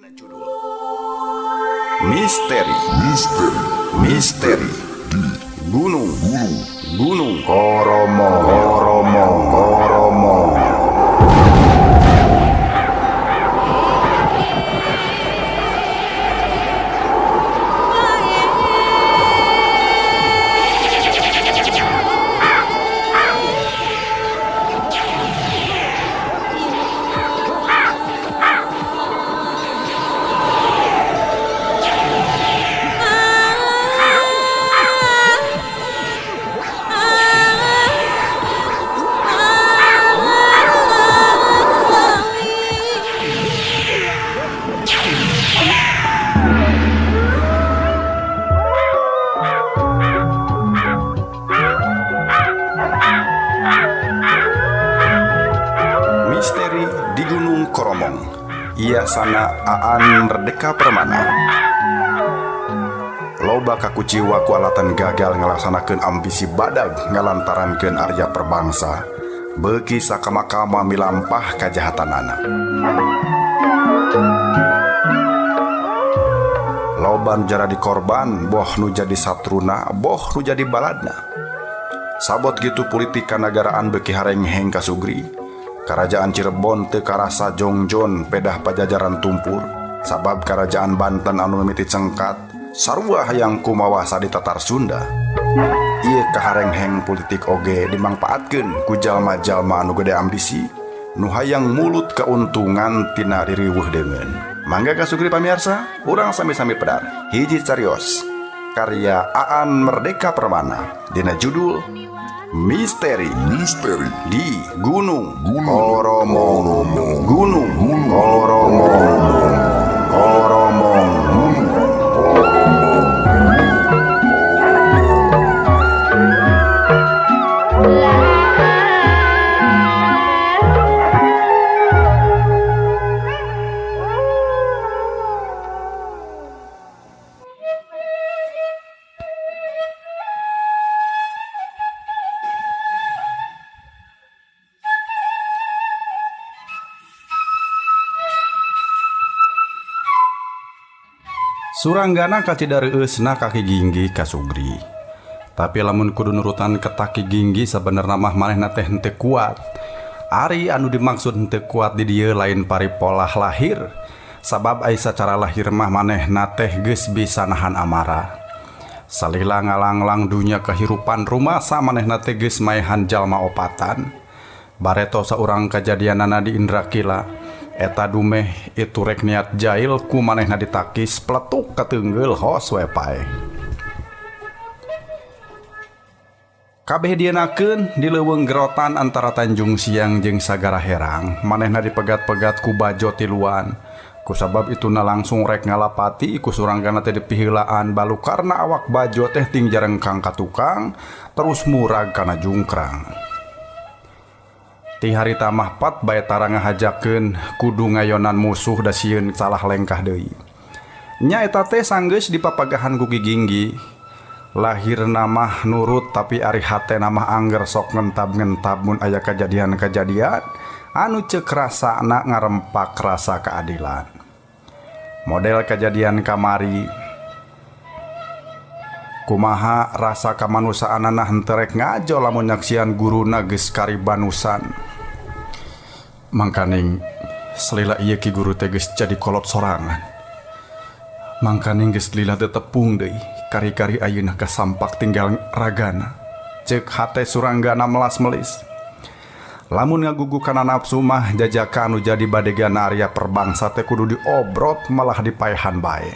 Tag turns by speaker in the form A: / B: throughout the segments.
A: Misteri Misteri Gunung Gunung Koromong Koromong Koromong. Misteri di Gunung Koromong. Iasana Aan Merdeka Permana. Loba kakuciwa ku alatan gagal ngalaksanakeun ambisi badag ngalantarankeun Arya Perbangsa. Beuki sakama-kama milampah kajahatanana. Loba nu jaradi korban, boh nu jadi satruna, boh nu jadi baladna. Sabot gitu politik kanagaraan beuki harengheng kasugri. Karajaan Cirebon teu karasa jongjon pedah pajajaran tumpur. Sabab karajaan Banten anu mimiti cengkat sarua hayang kumawasa di Tatar Sunda. Ieu kaharengheng politik oge dimangpaatkeun ku jalma-jalma anu gede ambisi nu hayang mulut keuntungan tina ririweuh deungeun. Mangga kasugri pamiarsa, urang sami-sami pedar. Hiji carios karya Aan Merdeka Permana dina judul Misteri Misteri di Gunung Koromong. Gunung Koromong. Koromong. Suranggana kacida reueusna ka Ki Ginggi kasugri. Tapi lamun kudu nurutan keta Ki Ginggi sabenerna mah manehna teh henteu kuat. Ari anu dimaksud henteu kuat di dieu lain paripolah lahir. Sabab ai sacara lahir mah manehna teh geus bisa nahan amara. Salila ngalanglang dunya kehirupan rumasa manehna teh geus maehan jalma opatan. Bareto saurang kajadianana di Indrakila. Eta dumeh itu rek niat jail ku manehna ditakis pletuk katenggel hos we paeh. Kabeh dienakeun di leuweung gerotan antara Tanjung Siang jeung Sagara Herang, manehna dipegat-pegat ku bajo tiluan. Ku sabab ituna langsung rek ngalapati ku Suranggana teh dipiheulaan balu karna awak bajo teh ting jarengkang ka tukang terus murag kana jungkrang. Ti harita mah pat bae tara ngahajakeun kudu ngayonan musuh da sieun salah lengkah deui. Nya eta teh sanggeus dipapagahan ku Ki Ginggi. Lahirna mah nurut tapi ari hatena mah angger sok ngentab-ngentab mun aya kajadian-kajadian anu ceuk rasana ngarempak rasa keadilan. Model kajadian kamari kumaha rasa kamanusaanana henteu rek ngajo lamun nyaksian guruna geus karibanusan. Mangkaning selila ieu ki guru teh geus jadi kolot sorangan. Mangkaning geus lila teu tepung deui, kari-kari ayeuna kasampak tinggal ragana. Ceuk hate Suranggana melas-melis. Lamun ngagugu kana nafsu mah jajaka anu jadi badegana Arya Perbangsa teh kudu diobrot malah dipaehan bae.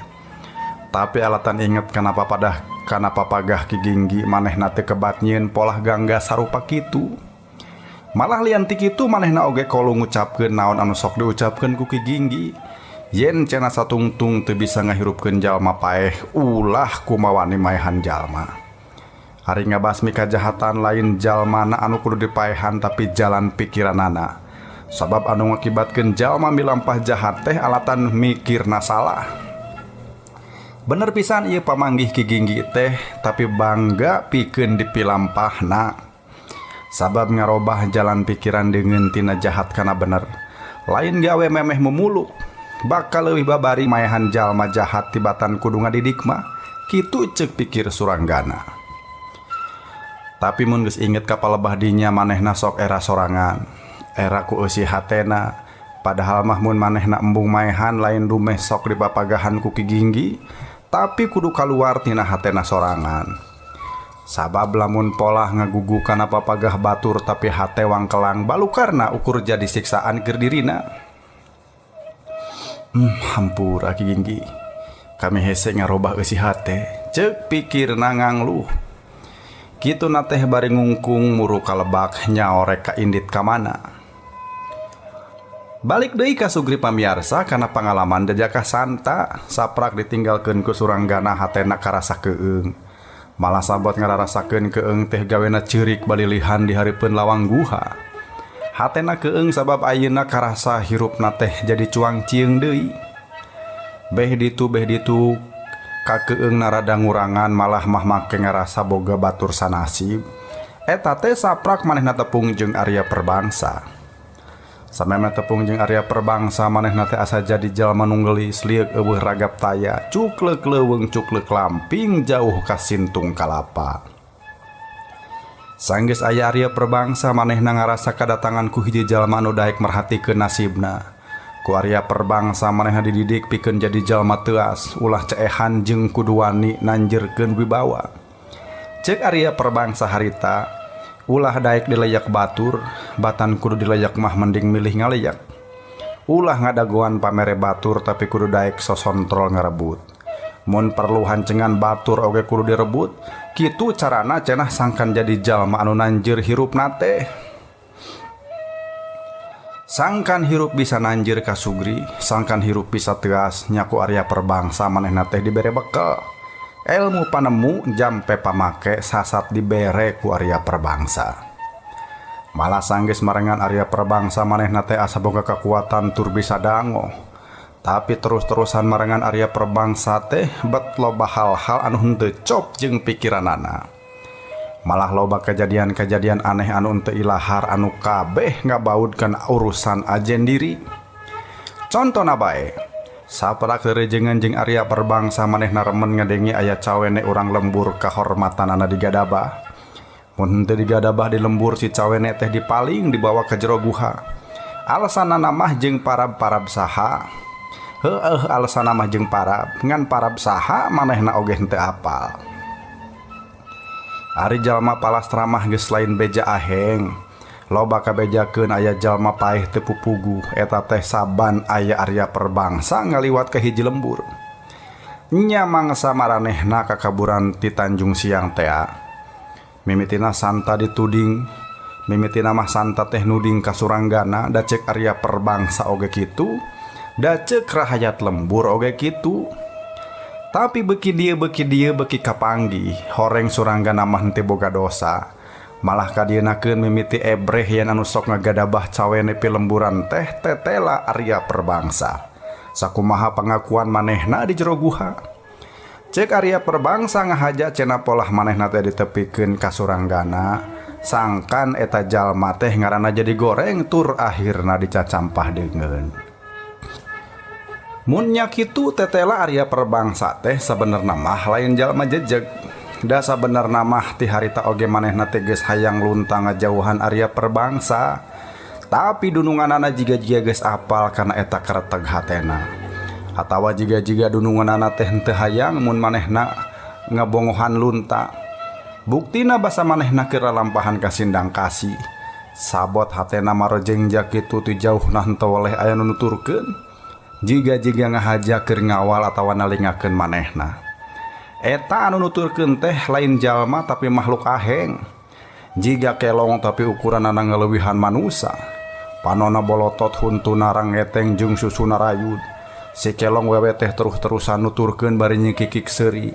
A: Tapi alatan inget kenapa padah kana papagah Ki Ginggi manehna teh kebat nyieun polah gangga sarupa kitu. Malah lian ti kitu manehna oge kolu ngucapkeun naon anu sok diucapkeun ku Ki Ginggi. Yen cenah satungtung teu bisa ngahirupkeun jalma paeh ulah kumawani maehan jalma. Ari ngabasmi kajahatan lain jalmana anu kudu dipaehan tapi jalan pikiranana. Sabab anu ngakibatkeun jalma milampah jahat teh alatan mikirna salah. Bener pisan ieu pamanggih Ki Ginggi teh tapi bangga pikeun dipilampahna. Sabab ngarobah jalan pikiran deungeun tina jahat kana bener. Lain gawe memeh memuluk. Bakal leuwih babari maehan jalma jahat tibatan kudu ngadidik mah, kitu ceuk pikir Suranggana. Tapi mun geus inget ka palebah dinya manehna sok era sorangan. Era ku eusi hatena, padahal mah mun manehna embung maehan lain dumeh sok dipapagahan ku Ki Ginggi, tapi kudu kaluar tina hatena sorangan. Sabab lamun polah ngagugu kana papagah batur tapi hate wangkelang balukarna ukur jadi siksaan keur dirina. Hampura Ki Ginggi, kami hese ngarobah eusi hate, ceuk pikirna ngangluh. Kituna teh bari ngungkung muru kalebak nyaorek ka indit ka mana. Balik deui ka Sugri pamiarsa kana pangalaman jajaka Santa, saprak ditinggalkeun ku Suranggana hatena karasa keung. Malah sabot ngararasakeun keung teh gawena ceurik balilihan di hareupeun lawang guha. Hatena keung sabab ayeuna karasa hirupna teh jadi cuang cieung deui. Beh ditu kakeung narada ngurangan malah mah make ngarasa boga batur sanasib. Eta teh saprak manehna tepung jeung Arya Perbangsa. Samemeh tepung jeung Arya Perbangsa manehna teh asa jadi jalma nu geulis lieuk eueuh ragap taya, cukleuk leuweung cukleuk lamping jauh ka sintung kalapa. Sanggeus aya Arya Perbangsa manehna ngarasa kadatangan ku hiji jalma anu daek merhatikeun nasibna. Ku Arya Perbangsa manehna dididik pikeun jadi jalma teuas, ulah ceehan jeung kudu wani nanjeurkeun wibawa. Ceuk Arya Perbangsa harita, ulah daek dileyak batur, batan kudu dileyak mah mending milih ngaleyak. Ulah ngadagoan pamere batur tapi kudu daek sosontrol ngarebut. Mun perlu hancengan batur oge kudu direbut, kitu carana cenah sangkan jadi jalma anu nanjeur hirupna teh. Sangkan hirup bisa nanjeur ka Sugri, sangkan hirup bisa teas nyaku Arya Perbangsa manehna teh dibere bekel. Ilmu panemu jampe pamake sasat dibere ku Arya Perbangsa. Malah sanggeus marengan Arya Perbangsa manehna teh asa boga kekuatan tur bisa dango. Tapi terus-terusan marengan Arya Perbangsa teh bet loba hal-hal anu henteu cop jeung pikiranana. Malah loba kejadian-kejadian aneh anu henteu ilahar anu kabeh ngabaudkeun urusan ajen diri. Contona bae, saprak rerejengan jeung Arya Perbangsa manehna remen ngadenge aya cawene urang lembur kahormatanana digadabah. Mun henteu digadabah di lembur si cawene teh dipaling dibawa ke jero guha. Alasanana mah jeung parab-parab saha. Heueuh alasanana mah jeung parab, ngan parab saha manehna oge henteu apal. Ari jalma palastra mah geus lain beja aheng. Loba kabejakeun aya jalma paeh teu pupuguh, eta teh saban aya Arya Perbangsa ngaliwat ka hiji lembur. Nya mangsa maranehna kakaburan ti Tanjung Siang tea. Mimitina Santa dituding, mimitina mah Santa teh nuding ka Suranggana, da ceuk Arya Perbangsa oge kitu, da ceuk rahayat lembur oge kitu. Tapi beuki dieu beuki kapanggih, horeng Suranggana mah henteu boga dosa. Malah kadienakeun mimiti ebreh yen anu sok ngagadabah cawene pilemburan teh tetela Arya Perbangsa. Sakumaha pangakuan manehna di jero guha. Cek Arya Perbangsa ngahaja cenah polah manehna teh ditepikeun ka Suranggana, sangkan eta jalma teh ngaranna jadi goreng tur akhirna dicacampah deungeun. Mun nya kitu tetela Arya Perbangsa teh sabenerna mah lain jalma jejeg. Da sabenerna mah ti harita oge manehna teh geus hayang luntang ngajauhan Arya Perbangsa. Tapi dununganana jiga-jiga geus apal kana eta kereteg hatena. Atawa jiga-jiga dununganana teh henteu hayang mun manehna ngabongohan lunta. Buktina basa manehna keur lalampahan ka Sindang Kasih. Sabot hatena marojengja kitu ti jauhna henteu weleh aya nu nuturkeun. Jiga-jiga ngahaja keur ngawal atawa nalingakeun manehna. Eta anu nuturkeun teh lain jalma tapi makhluk aheng. Jiga kelong tapi ukuranana ngaleuwihan manusa. Panona bolotot huntuna rangeteng jeung susuna rayud. Si kelong wewe teh terus-terusan nuturkeun bari nyikikik seuri.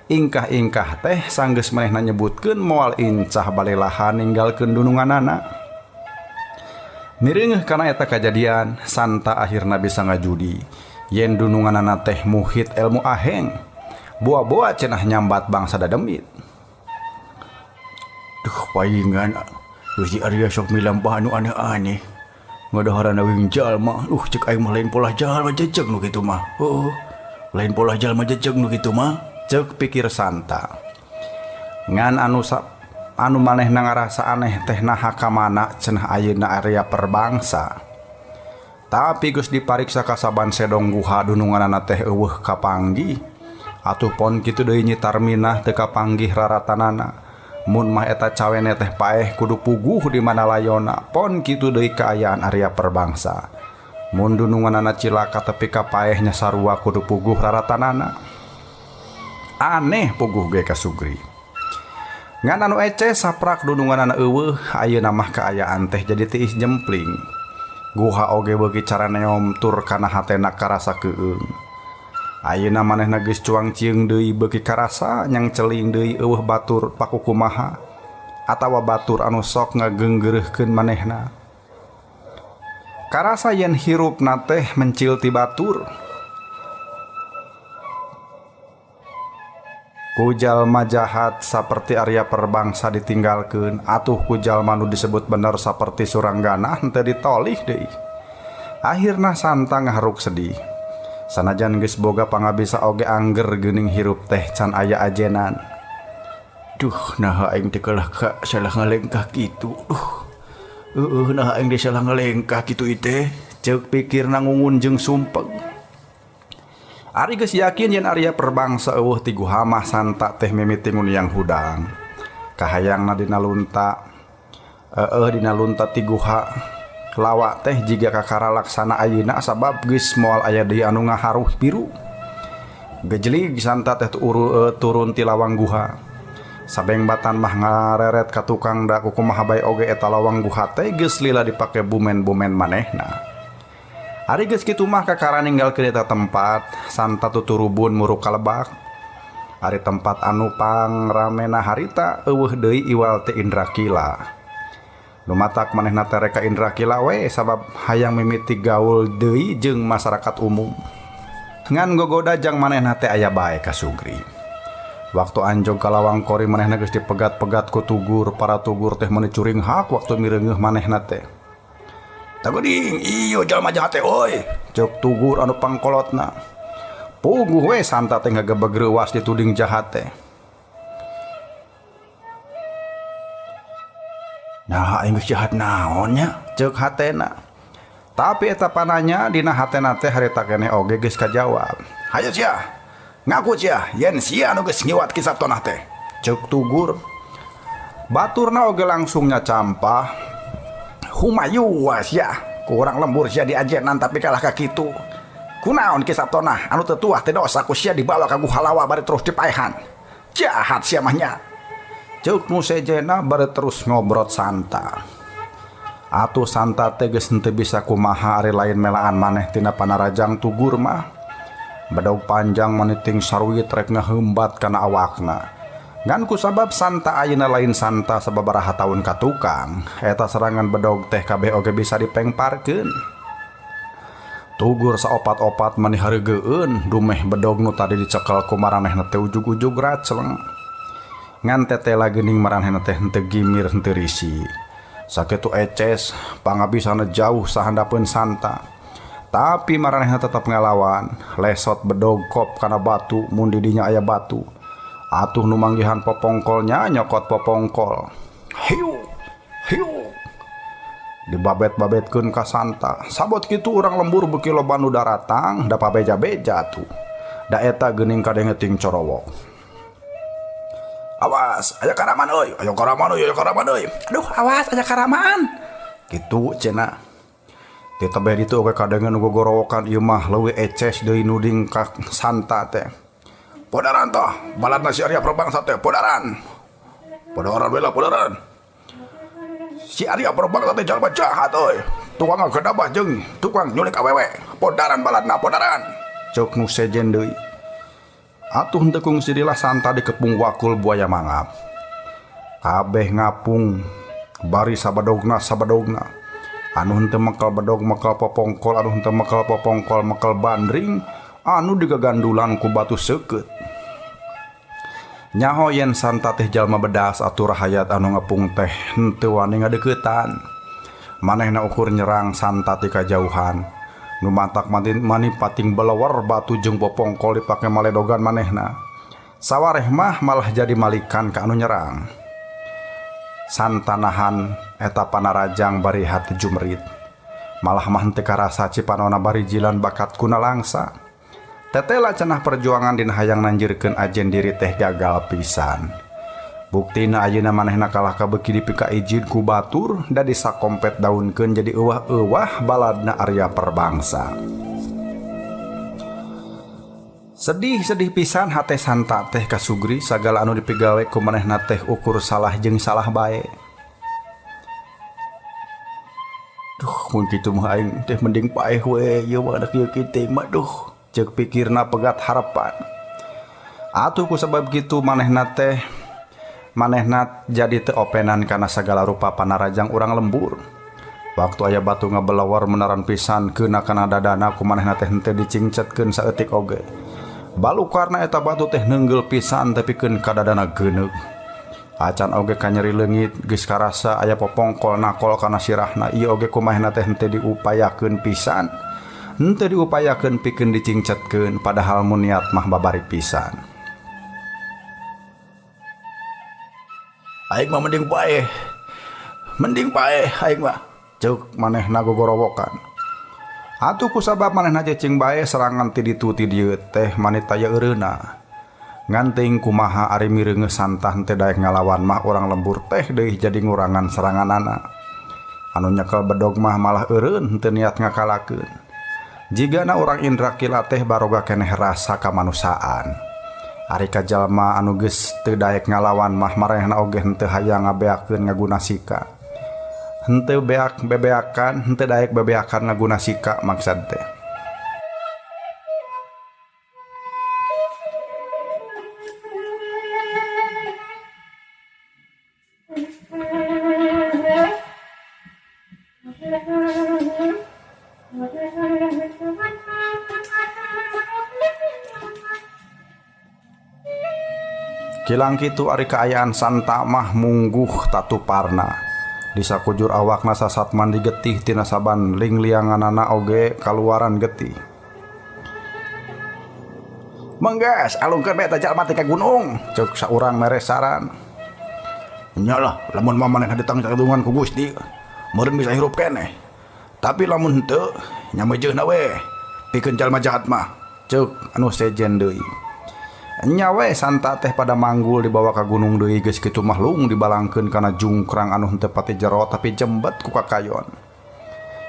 A: Ingkah-ingkah teh sanggeus manehna nyebutkeun moal incah balelahan ninggalkeun dununganana. Mireungeuh kana eta kajadian, Santa akhirna bisa ngajudi. Yen dununganana teh muhit ilmu aheng. Boa-boa cenah nyambat bangsa dademit. Duh paingan, Gusti Arya sok milampah anu aneh-aneh. Ngadaharan daging jalma. Cek aing mah lain polah jalma jejeg nu kitu mah. Heuh. Lain polah jalma jejeg nu kitu mah. Ceuk pikir Santa. Ngan anu manehna ngarasa aneh teh naha ka mana cenah ayeuna Arya Perbangsa. Tapi geus dipariksa ka saban sedong guha dununganana teh eueuh kapanggih. Atuh pon kitu deui Nyi Tarminah teu kapanggih raratanana. Mun mah eta cawene teh paeh kudu puguh di mana layona. Pon kitu deui kaayaan Arya Perbangsa. Mun dununganana cilaka tepi ka paehnya sarua kudu puguh raratanana. Aneh puguh ge ka Sugri. Ngan anu ece saprak dununganana eueuh ayeuna mah kaayaan teh jadi tiis jempling. Guha oge beuki caraneom tur kana hatena karasa keueung. Ayeuna manehna geus cuang cieung deui beuki karasa nyang celing deui eueuh batur pakukumaha atawa batur anu sok ngageunggeureuhkeun manehna. Karasa yen hirupna teh mencil ti batur. Ku jalma jahat saperti Arya Perbangsa ditinggalkeun, atuh ku jalma nu disebut bener saperti Suranggana henteu ditolih deui. Akhirna Santa ngaharuk sedih. Sanajan geus boga pangabisa oge angger geuning hirup teh can aya ajenan. Duh, naha aing teh kalah ka salah ngalengkah kitu. Duh. Heueuh, naha aing teh salah ngalengkah kitu ieu teh. Ceuk pikirna ngungun jeung sumpeg. Ari geus yakin yen Arya Perbangsa eueuh ti guha mah Santa teh mimiti nguniang hudang. Kahayangna dina lunta, eueuh dina lunta ti guha. Lawa teh jiga kakara laksana ayeuna sabab geus moal aya deui anu ngaharuh biru. Gejelig Santa teh turun ti lawang guha. Sabeng batan mah ngareret ka tukang da kumaha bae oge eta lawang guha teh geus lila dipake bumen-bumen manehna. Ari geus kitu mah kakara ninggalkeun eta tempat, Santa tuturubun muruk kalebak. Ari tempat anu pangramena harita eueuh deui iwal teh Indrakila. Lumatak manehna teh rek ka Indrakila we sabab hayang mimiti gaul deui jeung masyarakat umum. Ngan gogoda jang manehna teh aya bae ka Sugri. Waktu anjog ka lawang kori manehna geus dipegat-pegat ku tugur, para tugur teh meuni curing hak waktu mireungeuh manehna teh. Tageuning ieu jalma jahat teh euy, ceuk tugur anu pangkolotna. Puguh we Santa teh ngagebeg reuwas dituding jahat teh. Nah, aing geus jahat naon nya? Ceuk hatena. Tapi eta pananya dina hatena teh harita keneh oge geus kajawab. Hayu sia, ngaku sia, yen sia nu geus ngiwat Ki Saptonah teh. Ceuk tugur. Baturna oge langsung nyacampah. Humayu sia, kurang lembur sia diajenan tapi kalah ka kitu. Kunaon Ki Saptonah anu teu tuah teh dosa ku sia dibawa ka guha lawa bari terus dipaehan. Jahat sia mah nya. Ceuk nu sejena bari terus ngobrot Santa. Atuh Santa teh geus henteu bisa kumaha ari lain melaan maneh tina panarajang tugur mah. Bedog panjang maniting saruit rek ngaheumbat kana awakna. Ngan kusabab Santa ayeuna lain Santa sababaraha taun ka tukang, eta serangan bedog teh kabeh oge bisa dipengparkeun. Tugur saopat-opat mani hareugeun dumeh bedog nu tadi dicekel ku maranehna teh ujug-ujug racleng. Ngan tetela geuning maranehna teh henteu gimir henteu risi. Sakitu eces pangabisana jauh sahandapeun Santa. Tapi maranehna tetep ngalawan, lesot bedog kop kana batu mun di dinya aya batu. Atuh nu manggihan popongkolnya nyokot popongkol. Hiu, hiu. Dibabet-babetkeun ka Santa. Sabot kitu urang lembur beuki loba nu daratang da pabeja-beja atuh. Da eta geuning kadenge ting corowok. Awas, aya karaman euy, aya karaman euy, aya karaman euy. Aduh, awas aya karaman. Kitu cenah. Ti tebeh ditu oge kadenge nu gogorowokan ieu mah leuwih eces deui nuding ka Santa teh. Podaran toh, baladna si Arya Perbangsa teh, podaran. Podaran we lah, podaran. Si Arya Perbangsa teh jalma jahat euy. Tukang ngagedabah jeung tukang nyulik awewe. Podaran baladna, podaran. Ceuk nu sejen deui. Atuh henteu kungsi dilah Santa dikepung wakul buaya mangap. Kabeh ngapung bari sabadogna sabadogna. Anu henteu mekel bedog mekel popongkol, anu henteu mekel popongkol mekel bandring, anu digagandulan ku batu seukeut. Nyaho yen Santa teh jalma bedas atuh rahayat anu ngepung teh henteu wani ngadeuketan. Manehna ukur nyerang Santa ti kajauhan. Nu matak mani pating belewer batu jeung popongkol dipake maledogan manehna. Sawareh mah malah jadi malikan ka anu nyerang. Santa nahan eta panarajang bari hati jumerit. Malah mah henteu karasa cipanona bari jilan bakat kuna langsa. Tetela cenah perjuangan dina hayang nanjirkeun ajen diri teh gagal pisan. Buktina ayeuna manehna kalah kabeuki dipika izin ku batur da disakompet daunkeun jadi euwah-euwah baladna Arya Perbangsa. Sedih-sedih pisan hate Santa teh ka Sugri sagala anu dipigawe ku manehna teh ukur salah jeung salah bae. Duh, mun kitu mah aing teh mending paeh we ieu mah da kieu kitu mah duh, ceuk pikirna pegat harapan. Atuh ku sabab kitu manehna teh manehna jadi teu openan kana sagala rupa panarajang urang lembur. Waktu aya batu ngabelawar menaran pisan keuna kana dadana ku manehna teh henteu dicingcetkeun saeutik oge. Balukarna eta batu teh neunggel pisan tepikeun ka dadana geuneuk. Acan oge kanyeri leungit geus karasa aya popongkol nakol kana sirahna ieu oge ku manehna teh henteu diupayakeun pisan. Henteu diupayakeun pikeun dicingcetkeun padahal mun niat mah babari pisan. Aing mah mending paeh. Mending paeh aing mah. Ceuk manehna gogorowokan. Atuh kusabab manehna cicing bae serangan ti ditu ti dieu teh manit aya eureuna. Ngan teuing kumaha ari mireungeuh Santa henteu daek ngalawan mah urang lembur teh deui jadi ngurangan seranganana. Anu nyekel bedog mah malah eureun henteu niat ngakalakeun. Jigana urang Indrakila teh baroga keneh rasa kamanusiaan. Ari ka jalma anu geus teu daek ngalawan mah marehna oge henteu hayang ngabeakeun ngaguna sika. Henteu beak bebeakan, henteu daek bebeakan ngaguna sika maksad teh. Kilang kitu ari kaayaan Santa mah mungguh tatuparna. Di sakujur awakna sasat mandi getih tina saban linglianganana oge kaluaran getih. Menggas alungkeun bae eta jalma teh ka gunung, ceuk saurang mere saran. Nya lah, lamun mah manehna ditangtungan ku Gusti, meureun bisa hirup keneh. Tapi lamun henteu, nya meujeuna we, pikeun jalma jahat mah, ceuk anu sejen deui. Nya we Santa teh pada manggul dibawa ka gunung deui geus kitu mah lung dibalangkeun kana jungkrang anu henteu pati jero tapi jembet ku kakayon.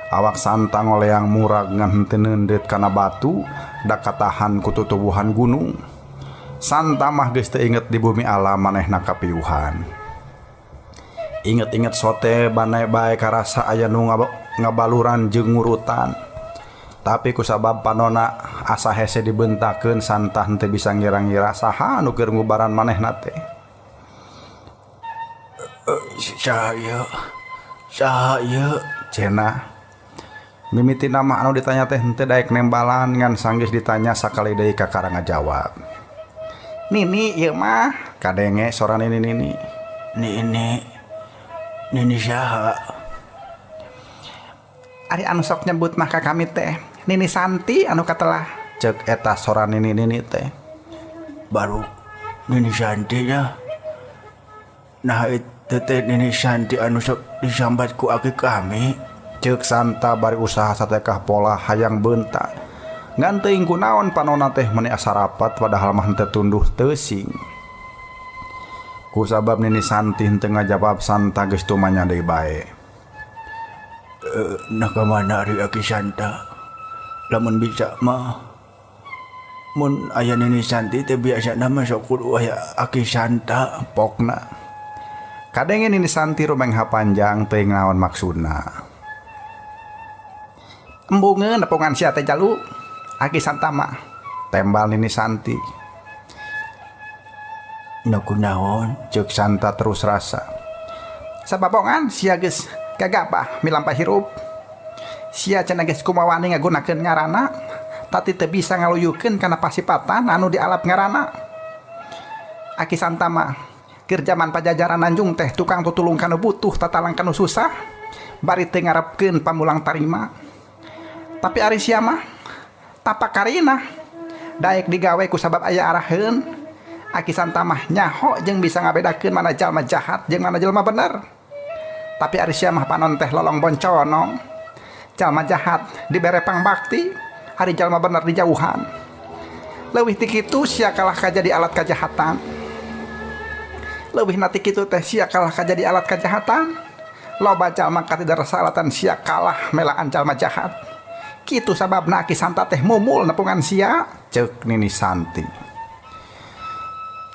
A: Awak Santa ngoleang murag ngan henteu neundeut kana batu da katahan ku tutuwuhan gunung. Santa mah geus teu inget di bumi alam manehna kapiuhan. Inget-inget sote bane bae karasa aya nu ngabaluran jeung ngurutan. Tapi kusabab panona asa hese dibentakeun Santa henteu bisa ngira-ngira saha anu keur ngubaran manehna teh. Saha ieu? Saha ieu? Cenah. Mimitina mah anu ditanya teh henteu daek nembalan ngan sanggeus ditanya sakali deui kakara ngajawab. Nini ieu mah kadenge sora nini nini.
B: Nini. Nini saha?
A: Ari anu sok nyebut mah ka kami teh Nini Santi anu katelah. Ceuk eta sora nini nini teh.
B: Baru Nini Santi nya. Nah itu teh Nini Santi anu sok disambat ku aki kami.
A: Ceuk Santa bari usaha satekah pola hayang beunta. Ngan teuing kunaon panona teh meuni asa rapat padahal mah henteu tunduh teuing. Kusabab Nini Santi henteu ngajawab Santa geus tumanya deui bae.
B: Nah kamana ari aki Santa? Lamun bisa mah mun aya Nini Santi teh biasana mah sok kudu aya aki Santa
A: pokna. Kadenge Nini Santi rumengha panjang teuing naon maksudna. Embungeun nepungan sia teh jalu aki Santa mah. Tembal Nini Santi.
B: Nu kunaon?
A: Ceuk Santa terus rasa. Sababongan sia geus gagabah milampah hirup. Sia cenah geus kumawani ngagunakeun ngaranna, tapi teu bisa ngaluyukeun kana pasipatan anu dialap ngaranna. Aki Santa mah keur jaman pajajaran Nanjung teh tukang tutulung kanu butuh tatalang kanu susah. Bari teu ngarepkeun pamulang tarima. Tapi ari sia mah tapak karina daek digawe ku sabab aya araheun. Aki Santa mah nyaho jeung bisa ngabedakeun mana jalma jahat jeung mana jelma bener. Tapi ari sia mah panon teh lolong bonconong. Jalma jahat dibere pangbakti, ari jalma bener dijauhan. Leuwih ti kitu sia kalah ka jadi alat kajahatan. Leuwih na ti kitu teh sia kalah ka jadi alat kajahatan. Loba jalma katidaksalatan sia kalah melaan jalma jahat. Kitu sababna Aki Santa teh mumul nepungan sia, ceuk Nini Santi.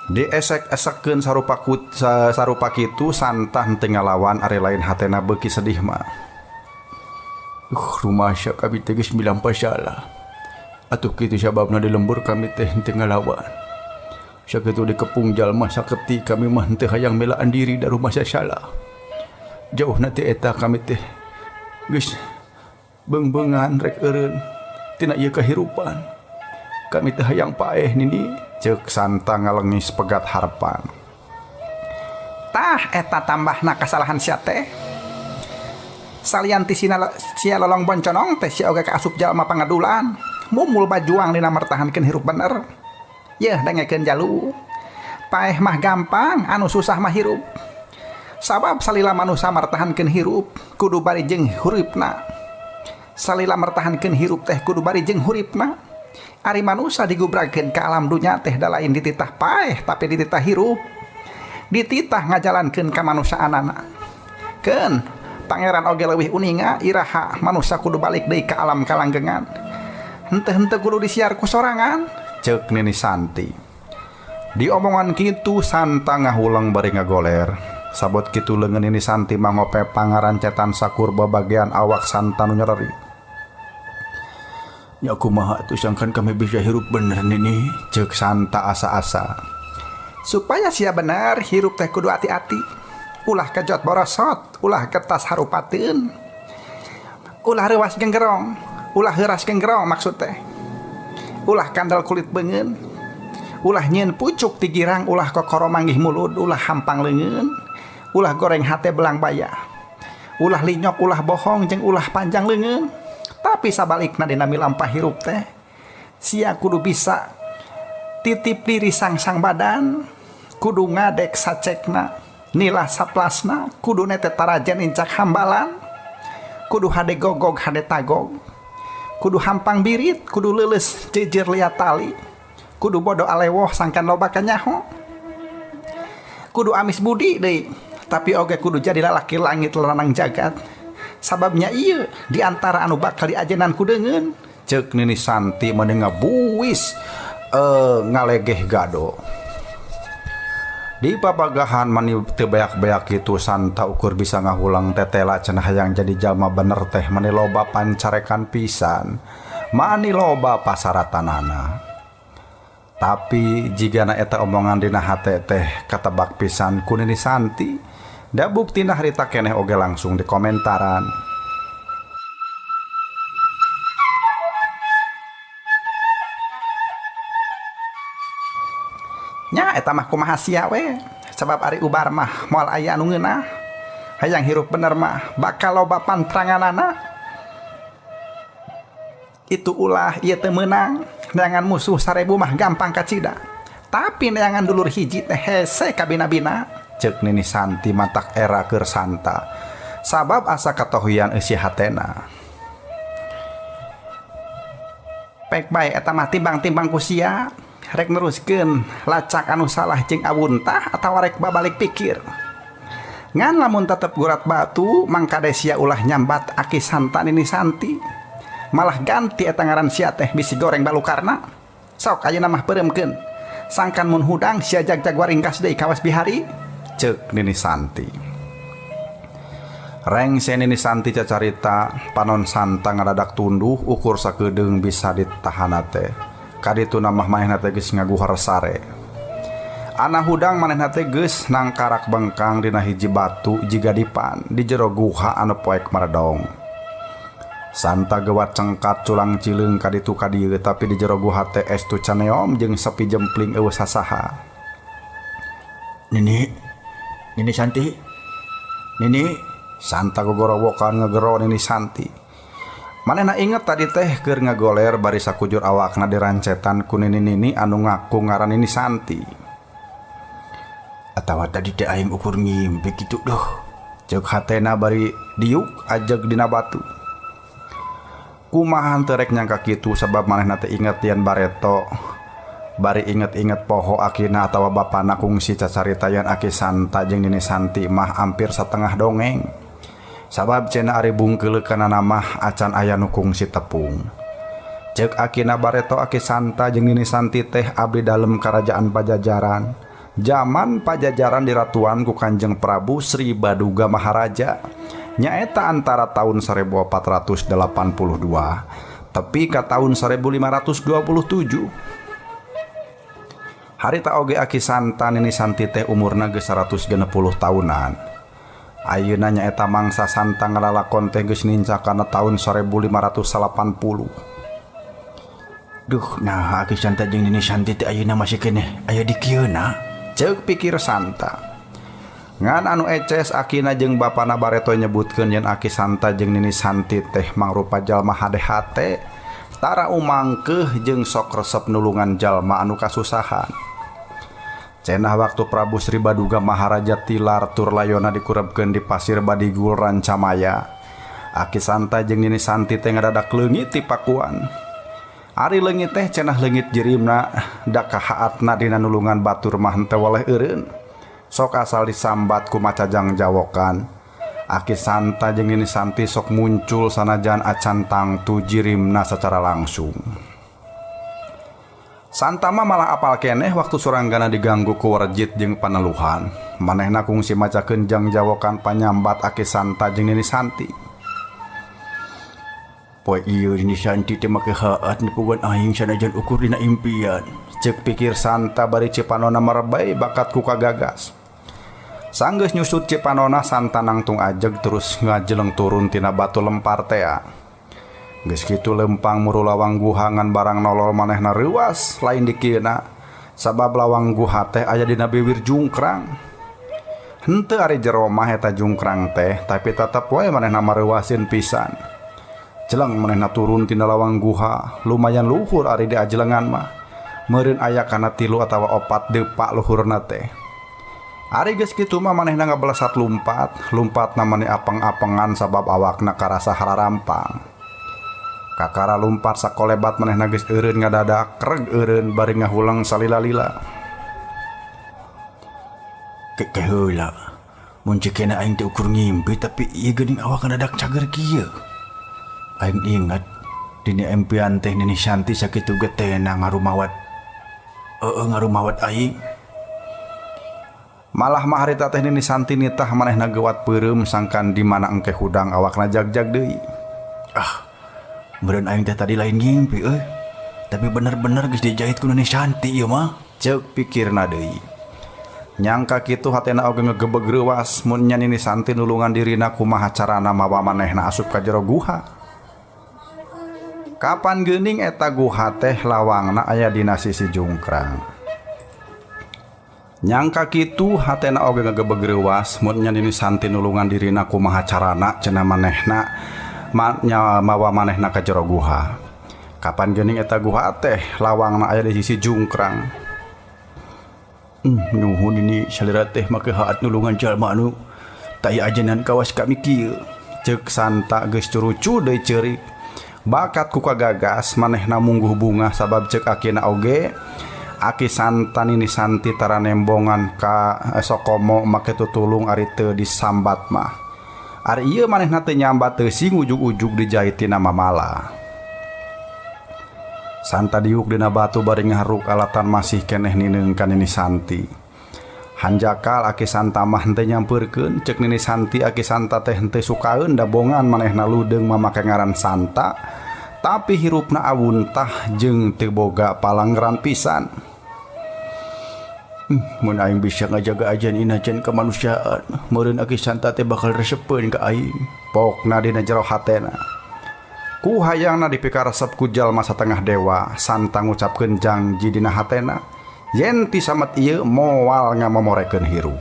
A: Diesek-esekkeun sarupa kitu Santa henteu ngalawan ari lain hatena beuki sedih mah.
B: Rumasa kami teh geus milampah salah. Atuh kitu sababna di lembur kami teh henteu ngalawan. Sakitu dikepung jalma saketi kami mah henteu hayang melaan diri da rumasa salah. Jauhna teh eta kami teh geus beungbeungan rek eureun tina ieu kahirupan. Kami teh hayang paeh Nini,
A: ceuk Santa ngalengis pegat harepan. Tah eta tambahna kasalahan sia teh. Salian ti sia lolong bonconong teh sia oge kaasup jalma pangadulan. Mumul bajuang dina mertahankeun hirup bener. Yeuh dengekeun jalu. Paeh mah gampang, anu susah mah hirup. Sabab salila manusa mertahankeun hirup kudu bari jeung huripna. Salila mertahankeun hirup teh kudu bari jeung huripna. Ari manusa digubrakeun ka alam dunya teh da lain dititah paeh tapi dititah hirup. Dititah ngajalankeun kamanusaanana. Keun pangeran oge leuwih uninga iraha manusa kudu balik deui ka alam kalanggengan. Henteu-henteu kudu disiar ku sorangan, ceuk Nini Santi. Diomongan kitu Santa ngahuleng bari ngagoler. Sabot kitu leungeun Nini Santi mangope pangarancetan sakur babagean awak Santa nu nyereri.
B: Nya kumaha atuh sangkan kami bisa hirup bener Nini,
A: ceuk Santa asa-asa. Supaya sia bener hirup teh kudu ati-ati. Ulah kejot borosot, ulah kertas harupateun. Ulah reuas genggerong, ulah heuras genggerong maksud teh. Ulah kandel kulit beungeun. Ulah nyieun pucuk ti girang, ulah kokoro manggih mulud, ulah hampang leungeun. Ulah goreng hate belang baya. Ulah linyok, ulah bohong jeung ulah panjang leungeun. Tapi sabalikna dina milampah hirup teh sia kudu bisa titip diri sang-sang badan, kudu ngadek sacekna, nilah saplasna, kudu nete tarajen incak hambalan, kudu hade gogog hade tagog, kudu hampang birit, kudu leuleus jejer liat tali, kudu bodo alewoh sangkan loba kanyaho, kudu amis budi deui, tapi oge kudu jadi lalaki langit lanang jagat. Sababnya ieu di antara anu bakal diajenan ku deungeun, ceuk Nini Santi meni ngabuis ngalegeh gado. Di papagahan mani teu beak-beak kitu Santa ukur bisa ngahulang tetela cenah hayang jadi jalma bener teh mani loba pancarekan pisan, mani loba pasaratanana. Tapi jigana eta omongan dina hate teh katebak pisan ku Nini Santi. Da buktina harita keneh oge langsung dikomentaran. Nya eta mah kumaha sia we, sabab ari ubar mah moal aya anu ngeunah. Hayang hirup bener mah bakal loba pantranganana. Itu ulah ieu teu meunang, neangan musuh 1000 mah gampang kacida. Tapi neangan dulur hiji teh hese kabina-bina. Ceuk Nini Santi matak era keur Santa. Sabab asa katohian eusi hatena. Pek bae eta mah timbang-timbang ku sia, rek neruskeun lacak anu salah jeung awuntah atawa rek babalik pikir. Ngan lamun tetep gurat batu mangkade sia ulah nyambat Aki Santa Nini Santi. Malah ganti eta ngaran sia teh bisi goreng balukarna. Sok ayeuna mah peureumkeun. Sangkan mun hudang sia jag-jag waringkas deui kawas bihari. Ceuk Nini Santi. Rengse Nini Santi cacarita panon Santa ngadadak tunduh ukur sakedeung bisa ditahana teh. Kadituna mah manehna teh geus ngaguhar sare. Ana hudang manehna teh geus nangkarak bengkang dina hiji batu jiga dipan di jero guha anu poek maredong. Santa gewat cengkat culang cileung kaditu kadieu tapi di jero guha teh estu caneom jeung sepi jempling eueuh sasaha.
B: Nini, Nini Santi, Nini,
A: Santa gogorowokan ngegero Nini Santi. Manehna inget tadi teh keur ngagoler bari sakujur awakna dirancetan ku nini-nini anu ngaku ngaran Nini Santi.
B: Atawa tadi teh aing ukur ngimpi kitu duh.
A: Ceuk hatena bari diuk ajeg dina batu. Kumaha teu rek nyangka kitu sabab manehna teh inget yen bareto bari inget-inget poho akina atawa bapana kungsi cacarita yen Aki Santa jeung Nini Santi mah hampir satengah dongeng. Sabab cenah ari bungkeuleukanana mah acan aya nu kungsi tepung. Ceuk akina bareto Aki Santa jeung Nini Santi teh abdi dalem karajaan Pajajaran. Jaman Pajajaran diratuan ku Kanjeng Prabu Sri Baduga Maharaja. Nyaeta antara tahun 1482 tepi ka tahun 1527. Harita oge Aki Santa Nini Santi teh umurna geus 160 tahunan. Ayeuna nyaeta mangsa Santa ngalalakon teh geus nincak kana tahun 1580.
B: Duh, nah Aki Santa jeung Nini Santi teh ayeuna masih keneh aya di kieu na.
A: Ceuk pikir Santa. Ngan anu eces akina jeung bapana bareto nyebutkeun yen Aki Santa jeung Nini Santi teh mangrupa jalma hade-hate, tara umangkeuh jeung sok resep nulungan jalma anu kasusahan. Cenah waktu Prabu Sri Baduga Maharaja tilar tur layona dikurebkeun di pasir Badigul Rancamaya. Aki Santa jeung Nini Santi teh ngadadak leungit ti pakuan. Ari leungit teh cenah leungit jirimna da kahaatna dina nulungan batur mah henteu weleh eureun. Sok asal disambat ku macajang jawokan. Aki Santa jeung Nini Santi sok muncul sanajan acan tangtu jirimna secara langsung. Santa mah malah apal keneh waktu suranggana diganggu ku warjit jeung paneluhan. Manehna kungsi macakeun jang jawokan panyambat Aki Santa jeung Nini Santi.
B: Poe ieu Nini Santi teh make haat nepugan aing sanajan ukur dina impian.
A: Ceuk pikir Santa bari cipanona merebay bakat ku kagagas. Sanggeus nyusut cipanona Santa nangtung ajeg terus ngajeleng turun tina batu lempar tea. Geus kitu lempang muru lawang guha ngan barang nolol manehna reuas lain dikieuna sabab lawang guha teh aya dina biwir jungkrang. Henteu ari jero mah eta jungkrang teh tapi tetep wae manehna mareuwasin pisan. Jeleng manehna turun tina lawang guha lumayan luhur ari diajelengan mah. Meureun aya kana 3 atawa 4 depak luhurna teh. Ari geus kitu mah manehna ngablesat lumpat, lumpatna mani apeng-apengan sabab awakna karasa hararampang. Kakara lumpat sakolebat manehna geus eureun ngadadak, reg eureun bari ngahuleng salila-lila.
B: Ke heula. Mun cekena aing teh ukur ngimpi tapi ieu geuning awak ngadadak cager kieu. Aing ingat dina impian teh Nini Santi sakitu getena ngarumawat. Heeh ngarumawat aing.
A: Malah mah harita teh Nini Santi nitah manehna geuwat peureum sangkan di mana engke hudang awakna jagjag deui.
B: Ah, meureun aing teh tadi lain ngimpi euy. Tapi bener-bener geus dijahit ku Nini Santi ieu mah.
A: Ceuk pikirna deui. Nyangka kitu hatena oge ngegebeg reuas mun nya Nini Santi nulungan dirina kumaha carana mawa manehna asup ka jero guha. Kapan geuning eta guha teh lawangna aya dina sisi jungkrang. Nyangka kitu hatena oge ngegebeg reuas mun nya Nini Santi nulungan dirina kumaha carana cenah manehna nya mawa manehna ka jero guha. Kapan geuning eta guha teh lawangna aya di sisi jungkrang.
B: Nuhun ini salira teh make haat nulungan jalma anu taya ajenan kawas kami kieu.
A: Ceuk Santa geus curucu deui ceurik. Bakat ku kagagas manehna mungguh bunga sabab ceuk akina oge Aki Santa Nini Santi tara nembongan ka sokomo make tutulung ari teu disambat mah. Ari ieu manehna teu nyambat teu sing ujug-ujug dijahit tina mamala. Santa diuk dina batu bari ngaharuk alatan masih keneh nineung ka Nini Santi. Hanjakal Aki Santa mah henteu nyampeurkeun ceuk Nini Santi Aki Santa teh henteu sukaeun dabongan manehna ludeung mamake ngaran Santa tapi hirupna awuntah jeung teu boga palanggeran pisan.
B: Mun aing bisa ngajaga ajan inajan kemanusiaan, meureun Aki Santa teh bakal resepeun ka aing.
A: Pokna dina jero hatena. Ku hayangna dipikaresep ku jalma satengah dewa, Santa ngucapkeun janji dina hatena yen ti samet ieu moal ngamomorekeun hirup.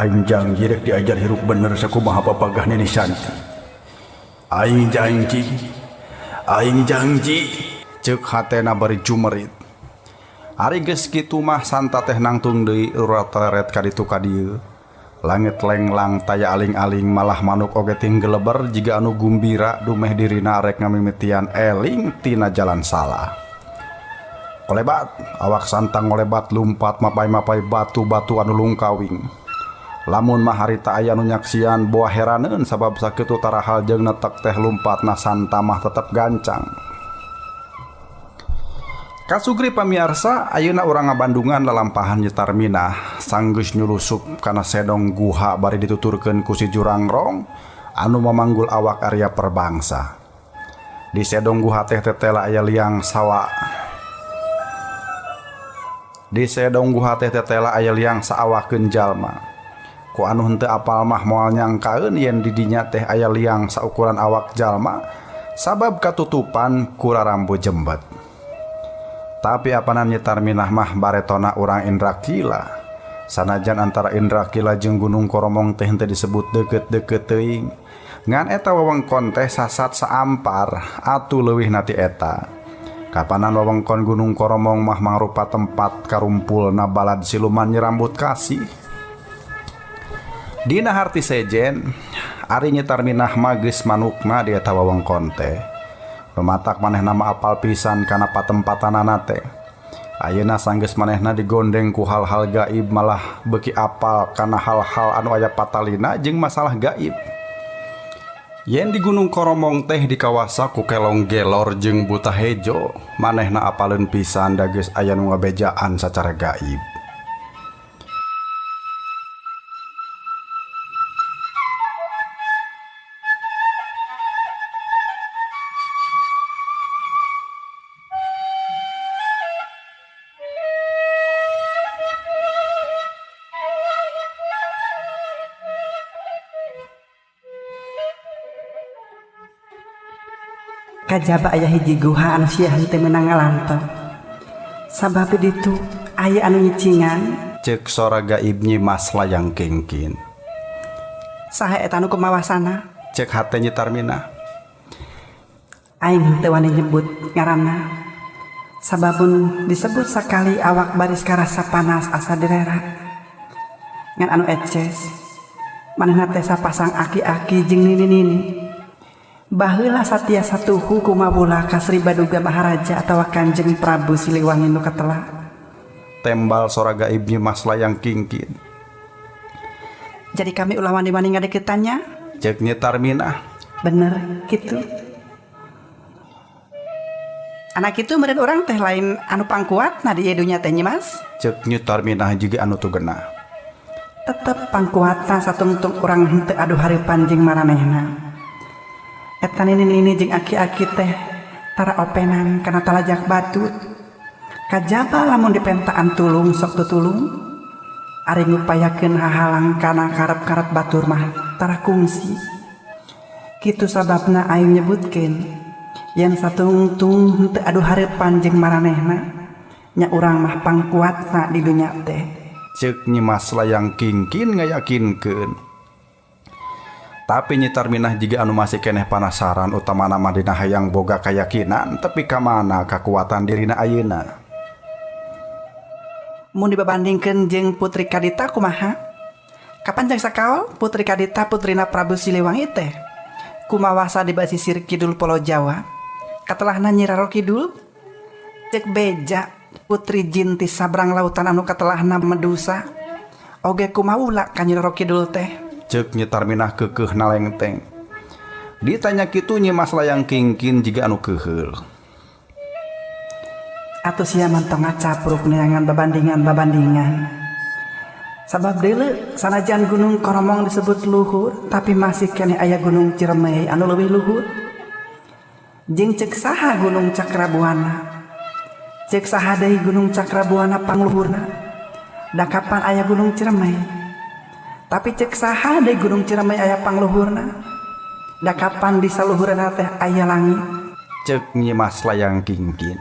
B: Aing janji rek diajar hirup bener sakumaha papagah Nini Santi. Aing janji. Aing janji.
A: Ceuk hatena bari jumerit. Ari geus kitu mah Santa teh nangtung deui urat-teret ka ditu ka dieu. Langit lenglang taya aling-aling malah manuk oge tinggeleber jiga anu gumbira dumeh dirina rek ngamimitian eling tina jalan salah. Kolebat, awak Santa ngolebat lumpat mapai-mapai batu-batu anu lungkawing. Lamun mah harita aya nu nyaksian boa heraneun sabab sakitu tarahal jeung netek teh lumpatna Santa mah tetep gancang. Kasugri pamiarsa, ayeuna urang ngabandungan lalampahan Nyi Tarminah sanggeus nyulusup kana sedong guha bari dituturkeun ku si Jurangrong anu mamanggul awak Arya Perbangsa. Di sedong guha teh tetela aya liang sawa. Di sedong guha teh tetela aya liang saawakeun jalma. Ku anu henteu apal mah moal nyangkaeun yen di dinya teh aya liang saukuran awak jalma sabab katutupan ku rarambu jembet. Tapi apanan Nyi Tarminah mah baretona urang Indrakila. Sanajan antara Indrakila jeung Gunung Koromong teh henteu disebut deukeut-deukeut teuing. Ngan eta wewengkon teh sasat saampar atuh leuwih na ti eta. Kapanan wewengkon Gunung Koromong mah mangrupa tempat karumpulna balad siluman Nyi Rambut Kasih. Dina harti sejen, ari Nyi Tarminah mah geus manukna di eta wewengkon teh. Lumatak manehna mah apal pisan kana patempatanana teh. Ayeuna sanggeus manehna digondeng ku hal-hal gaib malah beuki apal kana hal-hal anu aya patalina jeung masalah gaib. Yen di Gunung Koromong teh dikawasa ku kelong gelor jeung buta hejo, manehna apaleun pisan da geus aya nu ngabejaan sacara gaib.
C: Kajaba aya hiji guha anu sia henteu meunang ngalanto. Sabab ditu aya anu nyicingan.
A: Ceuk sora gaib Nyi Mas Layang Kingkin.
C: Saha eta anu kumawasana?
A: Ceuk hate Nyi Tarminah.
C: Aing henteu wani nyebut ngaranna. Sababun disebut sakali awak baris karasa panas asa direra. Ngan anu eces manehna teh sapasang aki-aki jeung nini-nini. Baheula satia satuhu kumawula ka Sri Baduga Maharaja atawa Kanjeng Prabu Siliwangi nu katelah.
A: Tembal sora gaib Nyi Mas Layang Kingkin.
C: Jadi kami ulah wani-wani ngadeukeutannya?
A: Ceuk Nyi Tarminah.
C: Bener kitu. Anak itu meureun urang teh lain anu pangkuatna di ieu dunya teh Nyi Mas.
A: Ceuk Nyi Tarminah jiga anu tugena.
C: Tetep pangkuatna satungtung urang henteu adu hareupan jeung maranehna. Eta nini-nini jeung aki-aki teh tara openan kana talajak batut. Kajaba lamun dipentaan tulung sok tutulung. Ari ngupayakeun hahalang kana karep-karep batur mah tara kungsi. Kitu sababna aing nyebutkeun yen satungtung henteu adu hareupan jeung maranehna nya urang mah pangkuatna di dunya teh.
A: Ceuk Nyi Mas Layang Kingkin ngayakinkeun. Tapi Nyi Tarminah jiga anu masih keneh panasaran utamana mah dina hayang boga kayakinan tepi ka mana kakuatan dirina ayeuna.
C: Mun dibabandingkeun jeung Putri Kadita kumaha? Kapan jeung sakaol Putri Kadita putrina Prabu Siliwangi teh? Kumawasa di basisir kidul Pulau Jawa. Katelahna Nyi Roro Kidul. Ceuk beja putri jin ti sabrang lautan anu katelahna Medusa. Oge kumawula ka Nyi Roro Kidul teh?
A: Ceuk Nyi Tarminah keukeuh nalengteng. Ditanya kitu Nyi Mas Layang Kingkin jiga anu keuheul.
C: Atuh sia mah tong ngacapruk neangan babandingan-babandingan. Sabab deuleu sanajan Gunung Koromong disebut luhur, tapi masih keneh aya Gunung Ciremai anu leuwih luhur. Jeung ceuk saha Gunung Cakrabuana? Ceuk saha deui Gunung Cakrabuana pangluhurna? Da kapan aya Gunung Ciremai? Tapi ceuk saha deui Gunung Ciremai aya pangluhurna? Da kapan di saluhureunna teh aya langit?
A: Ceuk Nyi Mas Layang Kingkin.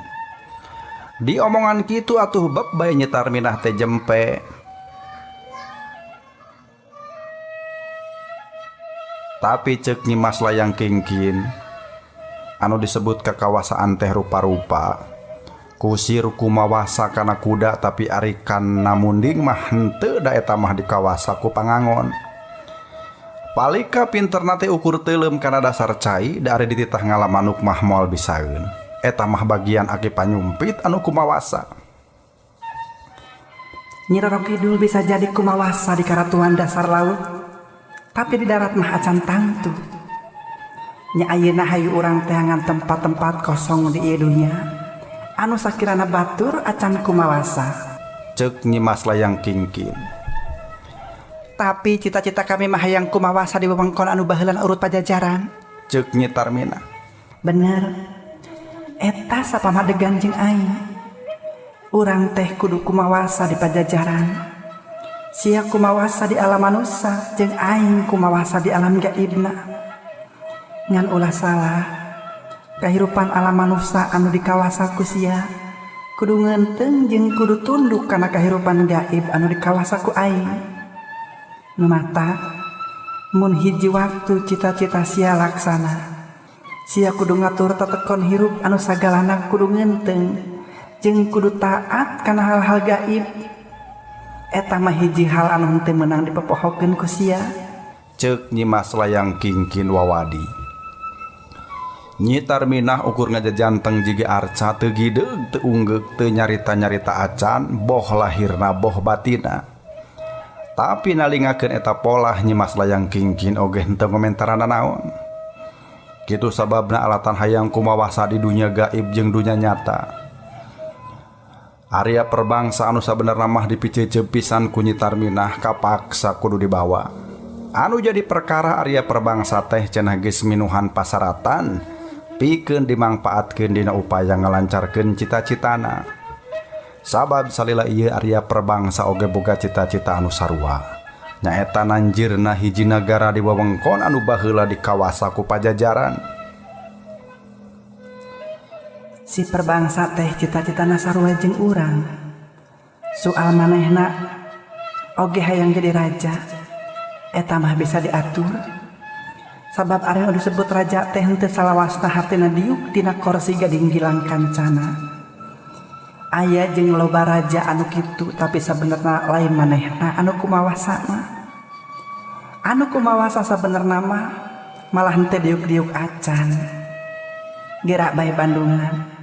A: Di omongan kitu atuh beb bae Nyi Tarminah teh jempe. Tapi cek Nyimas Layang Kingkin anu disebut kakawasaan teh rupa-rupa. Kusir kumawasa kana kuda tapi ari kana munding mah henteu da eta mah dikawasa ku pangangon. Palika pinterna teh ukur teuleum kana dasar cai da ari dititah ngalamanuk mah moal bisaeun. Eta mah bagian aki panyumpit anu kumawasa.
C: Nyi Roro Kidul bisa jadi kumawasa di karatuan dasar laut, tapi di darat mah acan tangtu. Nya ayeuna hayu urang teangan tempat-tempat kosong di ieu dunya anu sakirana batur acan kumawasa.
A: Cek Nyimas Layang Kingkin.
C: Tapi cita-cita kami mah hayang kumawasa di wewengkon anu baheulana urut Pajajaran.
A: Cek Nyi Tarmina.
C: Bener. Eta sapamadegan jeung aing. Urang teh kudu kumawasa di Pajajaran. Sia kumawasa di alam manusa jeung aing kumawasa di alam gaibna. Ngan ulah salah, kahirupan alam manusa anu dikawasa ku sia kudu ngeunteung jeung kudu tunduk kana kahirupan gaib anu dikawasa ku aing. Nu mata mun hiji waktu cita-cita sia laksana, sia kudu ngatur tetekon hirup anu sagalana kudu ngeunteung jeung kudu taat kana hal-hal gaib. Eta mah hiji hal anu henteu meunang dipopohokeun ku sia.
A: Cek Nyimas Layang Kingkin wawadi. Nyi Tarminah ukur ngajajanteng jige arca teu gideug teu unggeuk teu nyarita-nyarita acan boh lahirna boh batina. Tapi nalingakeun eta polah Nyimas Layang Kingkin oge henteu komentarana naon. Kitu sababna alatan hayang kumawasa di dunya gaib jeung dunya nyata. Arya Perbangsa anu sabenerna mah dipiceceu pisan ku Nyi Tarminah kapaksa kudu dibawa. Anu jadi perkara Arya Perbangsa teh cenah geus minuhan pasaratan pikeun dimangpaatkeun dina upaya ngalancarkeun cita-citana. Sabab salila ieu Arya Perbangsa oge boga cita-cita anu sarua. Nyaeta nanjirna hiji nagara di wewengkon anu baheula dikawasa ku Pajajaran.
C: Si Perbangsa teh cita-citana sarua jeung urang. Soal manehna oge hayang jadi raja. Eta mah bisa diatur. Sabab ari anu disebut raja teh henteu salawasna hatina diuk dina korsi gading gilang kancana. Aya jeung loba raja anu kitu tapi sabenerna lain manehna anu kumawasa mah. Anu kumawasa sabenerna mah malah henteu diuk-diuk acan. Gerak bae Bandungan.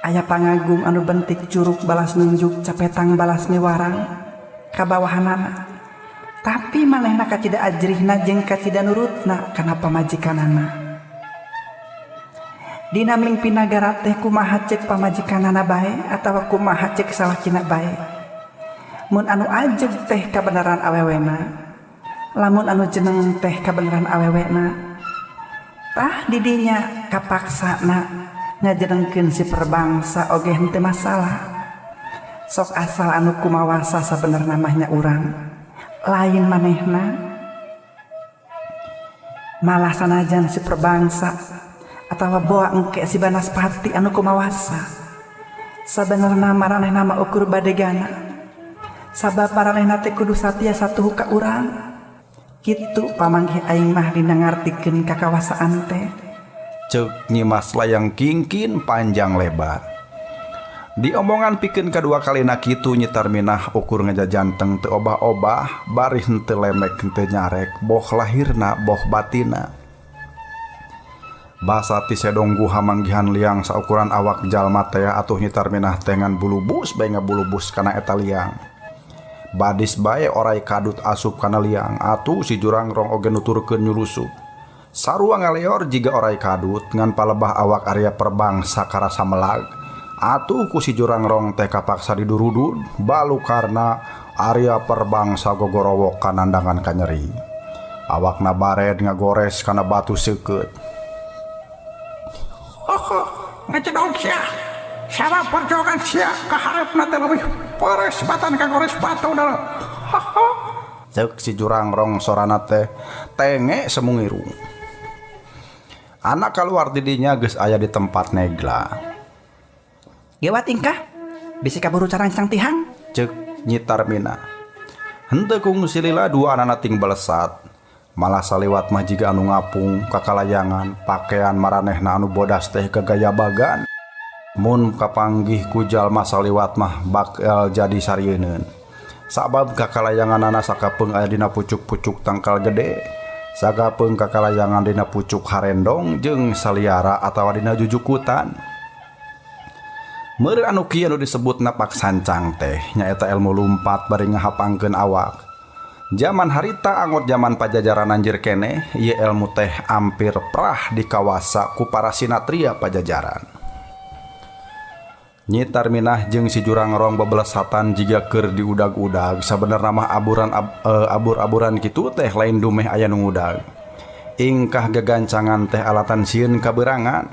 C: Aya pangagung anu bentik curug balas nunjuk capetang balas miwarang ka bawahanana. Tapi manehna kacida ajrihna jeung kacida nurutna kana pamajikanana. Dina mingpi nagara teh kumaha cek pamajikanana bae atawa kumaha cek salakina bae. Mun anu ajeg teh kabeneran awewena, lamun anu jeneng teh kabeneran awewena. Tah didinya kapaksana ngajenengkeun si Perbangsa oge henteu masalah. Sok asal anu kumawasa sabenerna mah nya urang, lain manehna. Malah sanajan si Perbangsa atawa boa engke si Banaspati anu kumawasa, sabenerna maranehna mah ukur badegana. Sabab maranehna teh kudu satia satuhu ka urang. Kitu pamanggih aing mah dina ngartikeun kakawasaan teh.
A: Cek Nyimas Layang Kingkin panjang lebar. Diomongan pikeun kadua kalina kitu Nyi Tarminah ukur ngajajanteng teu obah-obah bari henteu lemek henteu nyarek boh lahirna boh batina. Basa ti sedong guha manggihan liang saukuran awak jalma teh atuh Nyi Tarminah teh ngan bulubus bae ngabulubus kana eta liang. Badis bae orai kadut asup kana liang atuh si Jurangrong oge nuturkeun nyulusup. Sarua ngaleor jiga orai kadut ngan palebah awak Arya Perbangsa karasa melag. Atuh ku si Jurangrong teh kapaksa didurudud balu karena Arya Perbangsa gogorowok kanandangan kanyeri. Awakna bared ngagores kana batu seukeut.
D: Oh, ngecedog sia. Sabab perjuangan sia kaharepna teh leuwih peres batan kagores batu da.
A: Ceuk si Jurangrong sorana teh tenge semungirung. Anak kaluar didinya geus aya di tempat negla.
C: Gewa tingkah bisi kaburu carancang tihang.
A: Ceuk Nyi Tarmina. Henteu kungsi lila dua anana ting belesat. Malah saliwat mah jiga anu ngapung kakalayangan, pakaian maranehna anu bodas teh gagaya bagan. Mun kapanggih ku jalma saliwat mah bakal jadi sarieun. Sabab kakalayanganana sakapeung aya dina pucuk-pucuk tangkal gede, sakapeung kakalayangan dina pucuk harendong jeung saliara atawa dina jujukutan. Meureun anu kieu anu disebut napak sancang teh nyaeta ilmu lumpat bari ngahapangkeun awak. Zaman harita angot zaman Pajajaran anjir keneh, ieu ilmu teh ampir prah dikawasa ku para sinatria Pajajaran. Nyi Tarminah jeung si Jurangrong bebelesatan jiga keur diudag-udag. Sabenerna mah abur-aburan kitu teh lain dumeh aya nu ngudag. Ingkah gagancangan teh alatan sieun kaberangan.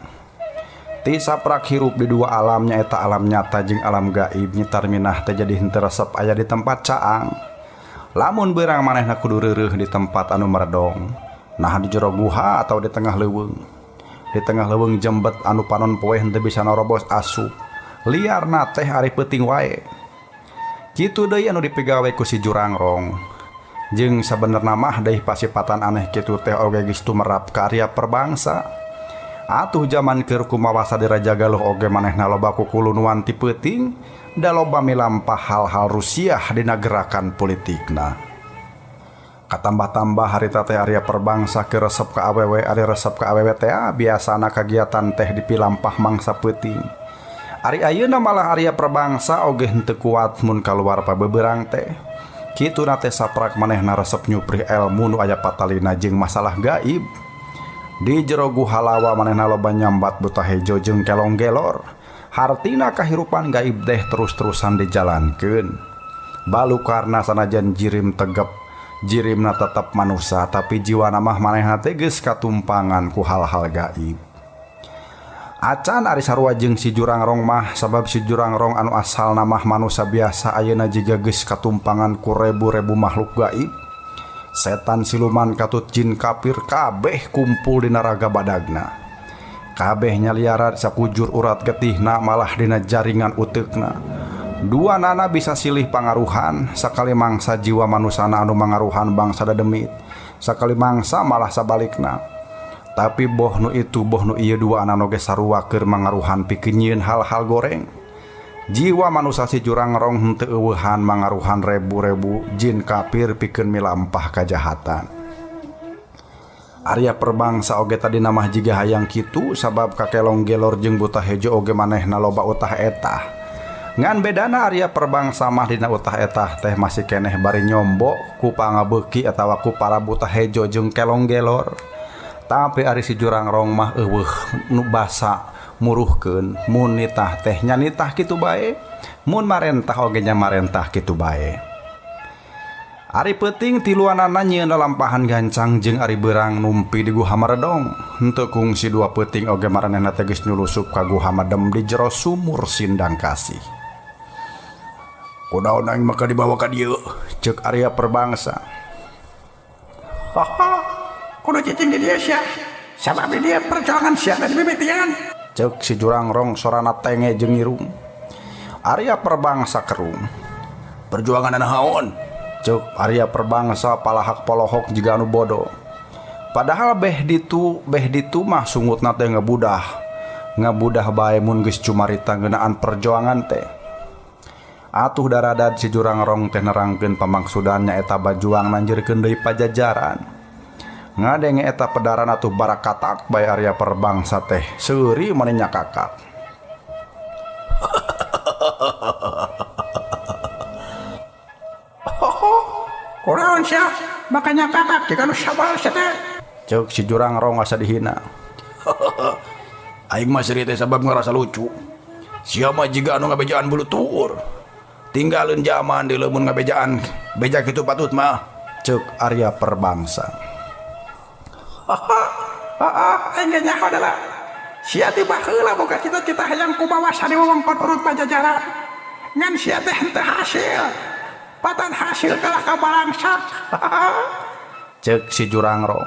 A: Ti saprak hirup di dua alam nyaeta alam nyata jeung alam gaib, Nyi Tarminah teh jadi henteu resep aya di tempat caang. Lamun beurang manehna kudu reureuh di tempat anu meredong. Nah di jero guha atau di tengah leuweung. Di tengah leuweung jembet anu panon poe henteu bisa narobos asup. Liarna teh ari peuting wae. Kitu deui anu dipigawe ku si Jurangrong. Jeung sabenerna mah deui pasipatan aneh kitu teh oge geus tumerap ka Arya Perbangsa. Atuh jaman keur kumawasa di Raja Galuh oge manehna loba kukulunuan ti peuting, da loba milampah hal-hal rusiah dina gerakan politikna. Katambah-tambah harita teh Arya Perbangsa keur resep ka awewe, ari resep ka awewe teh biasana kagiatan teh dipilampah mangsa peuting. Ari ayeuna malah Arya Perbangsa oge henteu kuat mun kaluar pabeberang teh. Kituna teh saprak manehna resep nyuprih elmu nu aya patalina jeung masalah gaib. Di jero guha lawa manehna loba nyambat buta hejo jeung kelong gelor. Hartina kahirupan gaib teh terus-terusan dijalankeun. Balukarna sanajan jirim tegep, jirimna tetep manusa, tapi jiwana mah manehna teh geus katumpangan ku hal-hal gaib. Acan ari sarua jeung si Jurangrong mah, sabab si Jurangrong anu asalna mah manusa biasa ayeuna jiga geus katumpangan ku rebu-rebu makhluk gaib. Setan siluman katut jin kafir kabeh kumpul dina raga badagna. Kabeh nyaliara sakujur urat getihna malah dina jaringan uteukna. Dua nana bisa silih pangaruhan, sakali mangsa jiwa manusana anu mangaruhan bangsa dademit, sakali mangsa malah sabalikna. Tapi boh nu itu boh nu ieu dua anak oge sarua keur mangaruhan pikeun nyieun hal-hal goreng. Jiwa manusa si Jurangrong henteu eueuhan mangaruhan rebu-rebu jin kafir pikeun milampah kajahatan. Arya Perbangsa oge tadina mah jiga hayang kitu sabab kakelong gelor jeung buta hejo oge manehna loba utah etah. Ngan bedana Arya Perbangsa mah dina utah etah teh masih keneh bari nyombok ku pangabeuki atawa ku para buta hejo jeung kelong gelor. Tapi ari si Jurangrong mah eueuh nu basa muruhkeun, mun nitah teh nya nitah kitu bae, mun marentah oge nya marentah kitu bae. Ari peuting tiluanana nyieun lalampahan gancang jeung ari beurang numpi di guha maredong. Henteu kungsi dua peuting oge maranehna teh geus nyulusup ka guha madem di jero sumur Sindang Kasih. Kunaon aing maka dibawa ka dieu? Ceuk Arya Perbangsa.
D: Haha. Kudu cicing di dieu sia. Sabab di dieu perjuangan sia teh mimitian.
A: Ceuk si Jurangrong sorana tenge jeung irung. Arya Perbangsa kerung.
B: Perjuangan naon?
A: Ceuk Arya Perbangsa palahak polohok jiga anu bodoh. Padahal beh ditu mah sungutna teh ngebudah. Ngebudah bae mun geus cumarita ngeunaan perjuangan teh. Atuh daradad si Jurangrong teh nerangkeun pamangsudan nyaeta bajuang nanjirkeun deui Pajajaran. Ngadenge eta pedaran atuh barakatak bae Arya Perbangsa teh seuri mane nyakakak.
D: Kunaon sia? Makanya kakak jiga nu sabal sia teh.
A: Ceuk si Jurangrong asa dihina.
B: Aing mah seuri teh sabab ngarasa lucu. Sia mah jiga anu ngabejaan bulu tuur. Tinggalin zaman di leumun ngabejaan beja kitu patut mah.
A: Ceuk Arya Perbangsa.
D: Aing ge nyaho adalah sia teh baheula boga cita-cita hayang kumawasa di wewengkon urut Pajajaran. Ngan sia teh henteu hasil. Patan hasil kalah ka balangsa.
A: Ceuk si Jurangrong.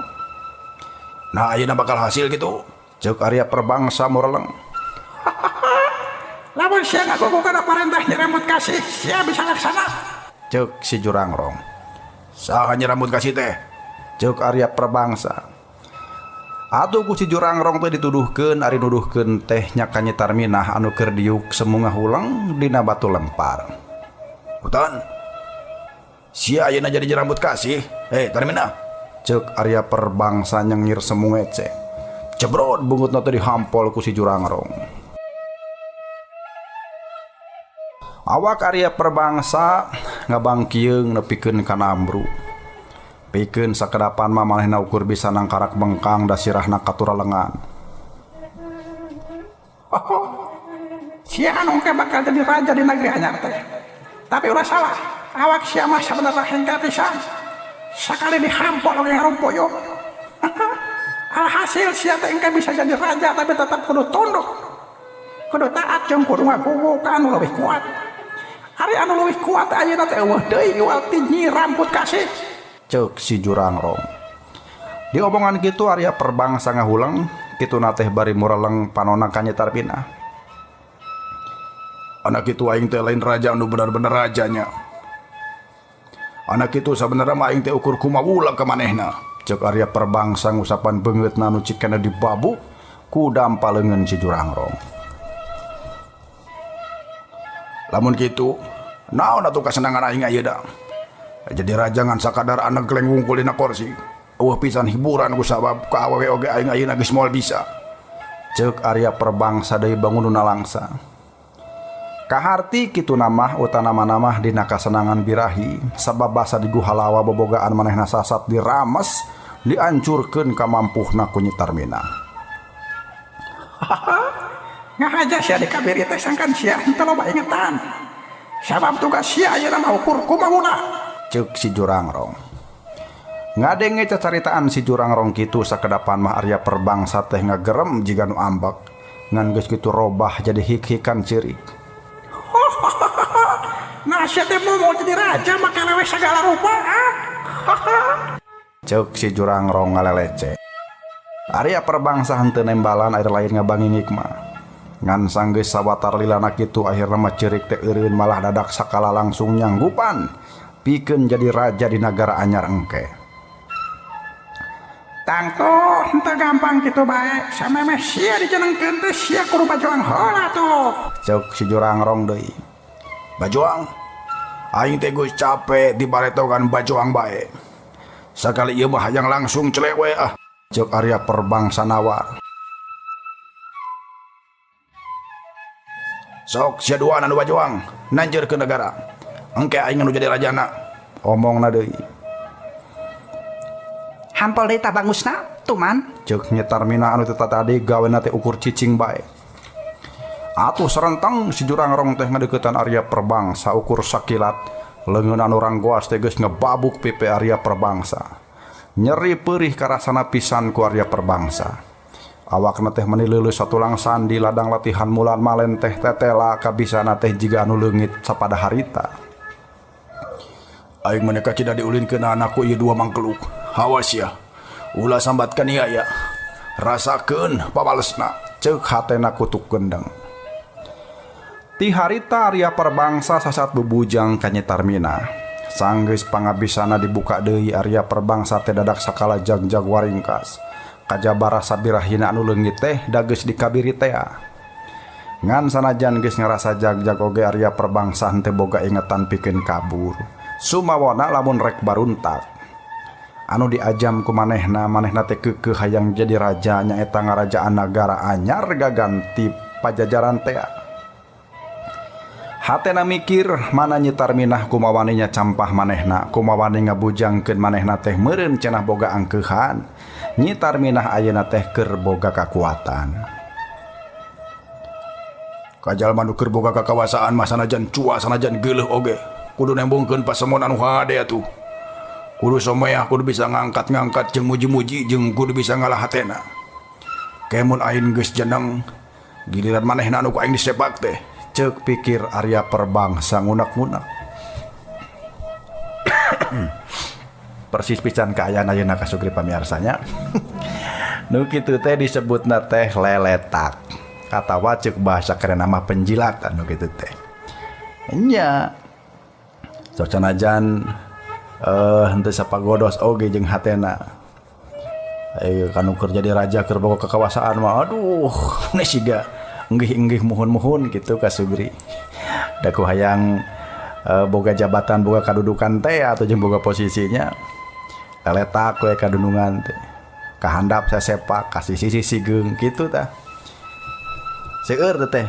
B: Nah ayeuna bakal hasil gitu.
A: Ceuk Arya Perbangsa mureleng.
D: Lamun sia ngagugu kana parentah Nyi Rambut Kasih, sia bisa laksana.
A: Ceuk si Jurangrong.
B: Saha Nyi Rambut Kasih teh?
A: Ceuk Arya Perbangsa. Atuh ku si Jurangrong teh dituduhkeun ari nuduhkeun teh nya ka Nyi Tarminah anu keur diuk semu ngahuleng dina batu lempar.
B: Hutan. Sia ayeuna jadi rambut kasih. Hei Tarminah.
A: Ceuk Arya Perbangsa nyengir semu ngece. Cebrot bungutna teh dihampol ku si Jurangrong. Awak Arya Perbangsa ngabangkieung nepikeun ka nambru. Pikeun sakedapan mah manehna ukur bisa nangkarak bengkang da sirahna katuralengan.
D: Oh, sia anu engke bakal jadi raja di negeri anyar teh. Tapi ulah salah, awak sia mah sabenerna hengka pisan. Sakali dihampol oge ngarumpoyong. Alhasil sia teh engke bisa jadi raja tapi tetap kudu tunduk. Kudu taat jeung kudu ngagugu ka anu leuwih kuat. Ari anu leuwih kuat ayeuna teh eueuh deui iwal ti Nyi Rambut Kasih.
A: Ceuk si Jurangrong. Di omongan kitu Arya Perbangsa ngahuleng, kituna teh bari mureleng panona ka Nyi Tarminah.
B: Anak itu aing teh lain raja anu bener-bener rajanya. Anak itu sabenerna mah aing teh ukur kumawula ka manehna.
A: Ceuk Arya Perbangsa ngusapan beungeutna anu cikena dibabuk ku dampa leungeun si Jurangrong.
B: Lamun kitu, naon atuh kasenangan aing ayeuna? Jadi raja ngan sakadar anak geleng wungkul dina korsi. Eueuh pisan hiburan ku sabab ka awewe oge aing ayeuna geus moal bisa.
A: Ceuk Arya Perbangsa deui bangun nu nalangsa. Kaharti kitu namah utana manamah dina kasenangan birahi sabab basa di guhalawa bobogaan manehna sasat dirames diancurkeun kamampuhna ku Nyi Tarminah.
D: Ngahaja sia dikabiri teh sangkan sia henteu loba ingetan. Sabab tugas sia ayeuna mah ukur kumawula.
A: Ceuk si Jurangrong. Ngadenge cacaritaan si Jurangrong kitu sakedapan mah Arya Perbangsa teh ngagerem jiga nu ambek. Ngan geus kitu robah jadi hik-hikan ceurik.
D: Nah sia teh mau jadi raja make lewe sagala rupa ah.
A: Ceuk si Jurangrong ngalelece. Arya Perbangsa henteu nembalan air lain ngabangingik mah. Ngan sanggeus sawatar lilana kitu akhirna mah ceurik teh eureun malah dadak sakala langsung nyanggupan pikeun jadi raja di nagara anyar engke.
D: Tangto henteu gampang kitu bae, samemeh sia dijenengkeun teh sia kudu bajuang heula tuh.
A: Ceuk si Jurangrong deui.
B: Bajuang, aing teh geus capek dibaretogan bajuang bae. Sakali ieu mah hayang langsung celewe ah.
A: Ceuk Arya Perbangsa nawar.
B: Sok sia duaan anu bajuang, nanjeur ke negara. Engke aing anu jadi rajana.
A: Omongna deui.
C: Hampol deui tah bangusna, tuman.
A: Ceuk Nyi Tarminah anu teu tadi gawena teh ukur cicing bae. Atuh serenteng si Jurangrong teh ngadeuketan Arya Perbangsa ukur sakilat leungeun anu ranggoas teh geus ngebabuk pipe Arya Perbangsa. Nyeri peurih karasana pisan ku Arya Perbangsa. Awakna teh meni leuleus satulang sandi ladang latihan mulan malen teh tetela kabisana teh jiga anu leungit sapada harita.
B: Aing maneka cida diulinkeun anakku ieu dua mangkeluk. Hawas ya. Ulah sambatkan ieu ya. Rasakeun pabalesna.
A: Ceuk hatena kutuk gendeng. Ti harita Arya Perbangsa sasat bubujang ka Nyi Tarminah. Sanggeus pangabisana dibuka deui Arya Perbangsa teh dadak sakala jagjag waringkas. Kajaba rasa birahina anu leungit teh da geus dikabiri tea. Ngan sanajan geus ngarasa jagjag oge Arya Perbangsa henteu boga ingetan pikeun kabur. Sumawona lamun rek baruntak. Anu diajam ku manehna, manehna teh keukeuh hayang jadi raja nyaeta ngarajaan nagara anyar gaganti pajajaran tea. Hatena mikir mana Nyi Tarminah kumawaninya campah manehna, kumawani ngabujangkeun manehna teh meureun cenah boga angkeuhan. Nyi Tarminah ayeuna teh keur boga kakuatan.
B: Kajalma nu keur boga kakawasaan mah sanajan cua sanajan geuleuh oge kudu nembongkeun pasemon anu hade atuh. Kudu someah kudu bisa ngangkat-ngangkat jeung muji-muji jeung kudu bisa ngalah hatena. Kemun aing geus jeneng giliran manehna anu ku aing disepak teh.
A: Ceuk pikir Arya Perbangsa ngunak-ngunak. Persis pisan kaayaan ayeuna ka Sugri pamiarsanya. Nu kitu teh disebutna teh leletak. Katawa ceuk bahasa keren mah penjilatan nu kitu teh. Nya. Sok sanajan Henteu sapagodos oge jeung hatena. Kanu keur jadi raja keur boga kakawasaan mah aduh ini siga enggih-enggih muhun-muhun gitu ka Sugri. Da ku hayang boga jabatan boga kadudukan teh atau jeung boga posisinya leletak we kadunungan teh. Kahandap sasepak ka sisi sigeung kitu tah. Seueur teh.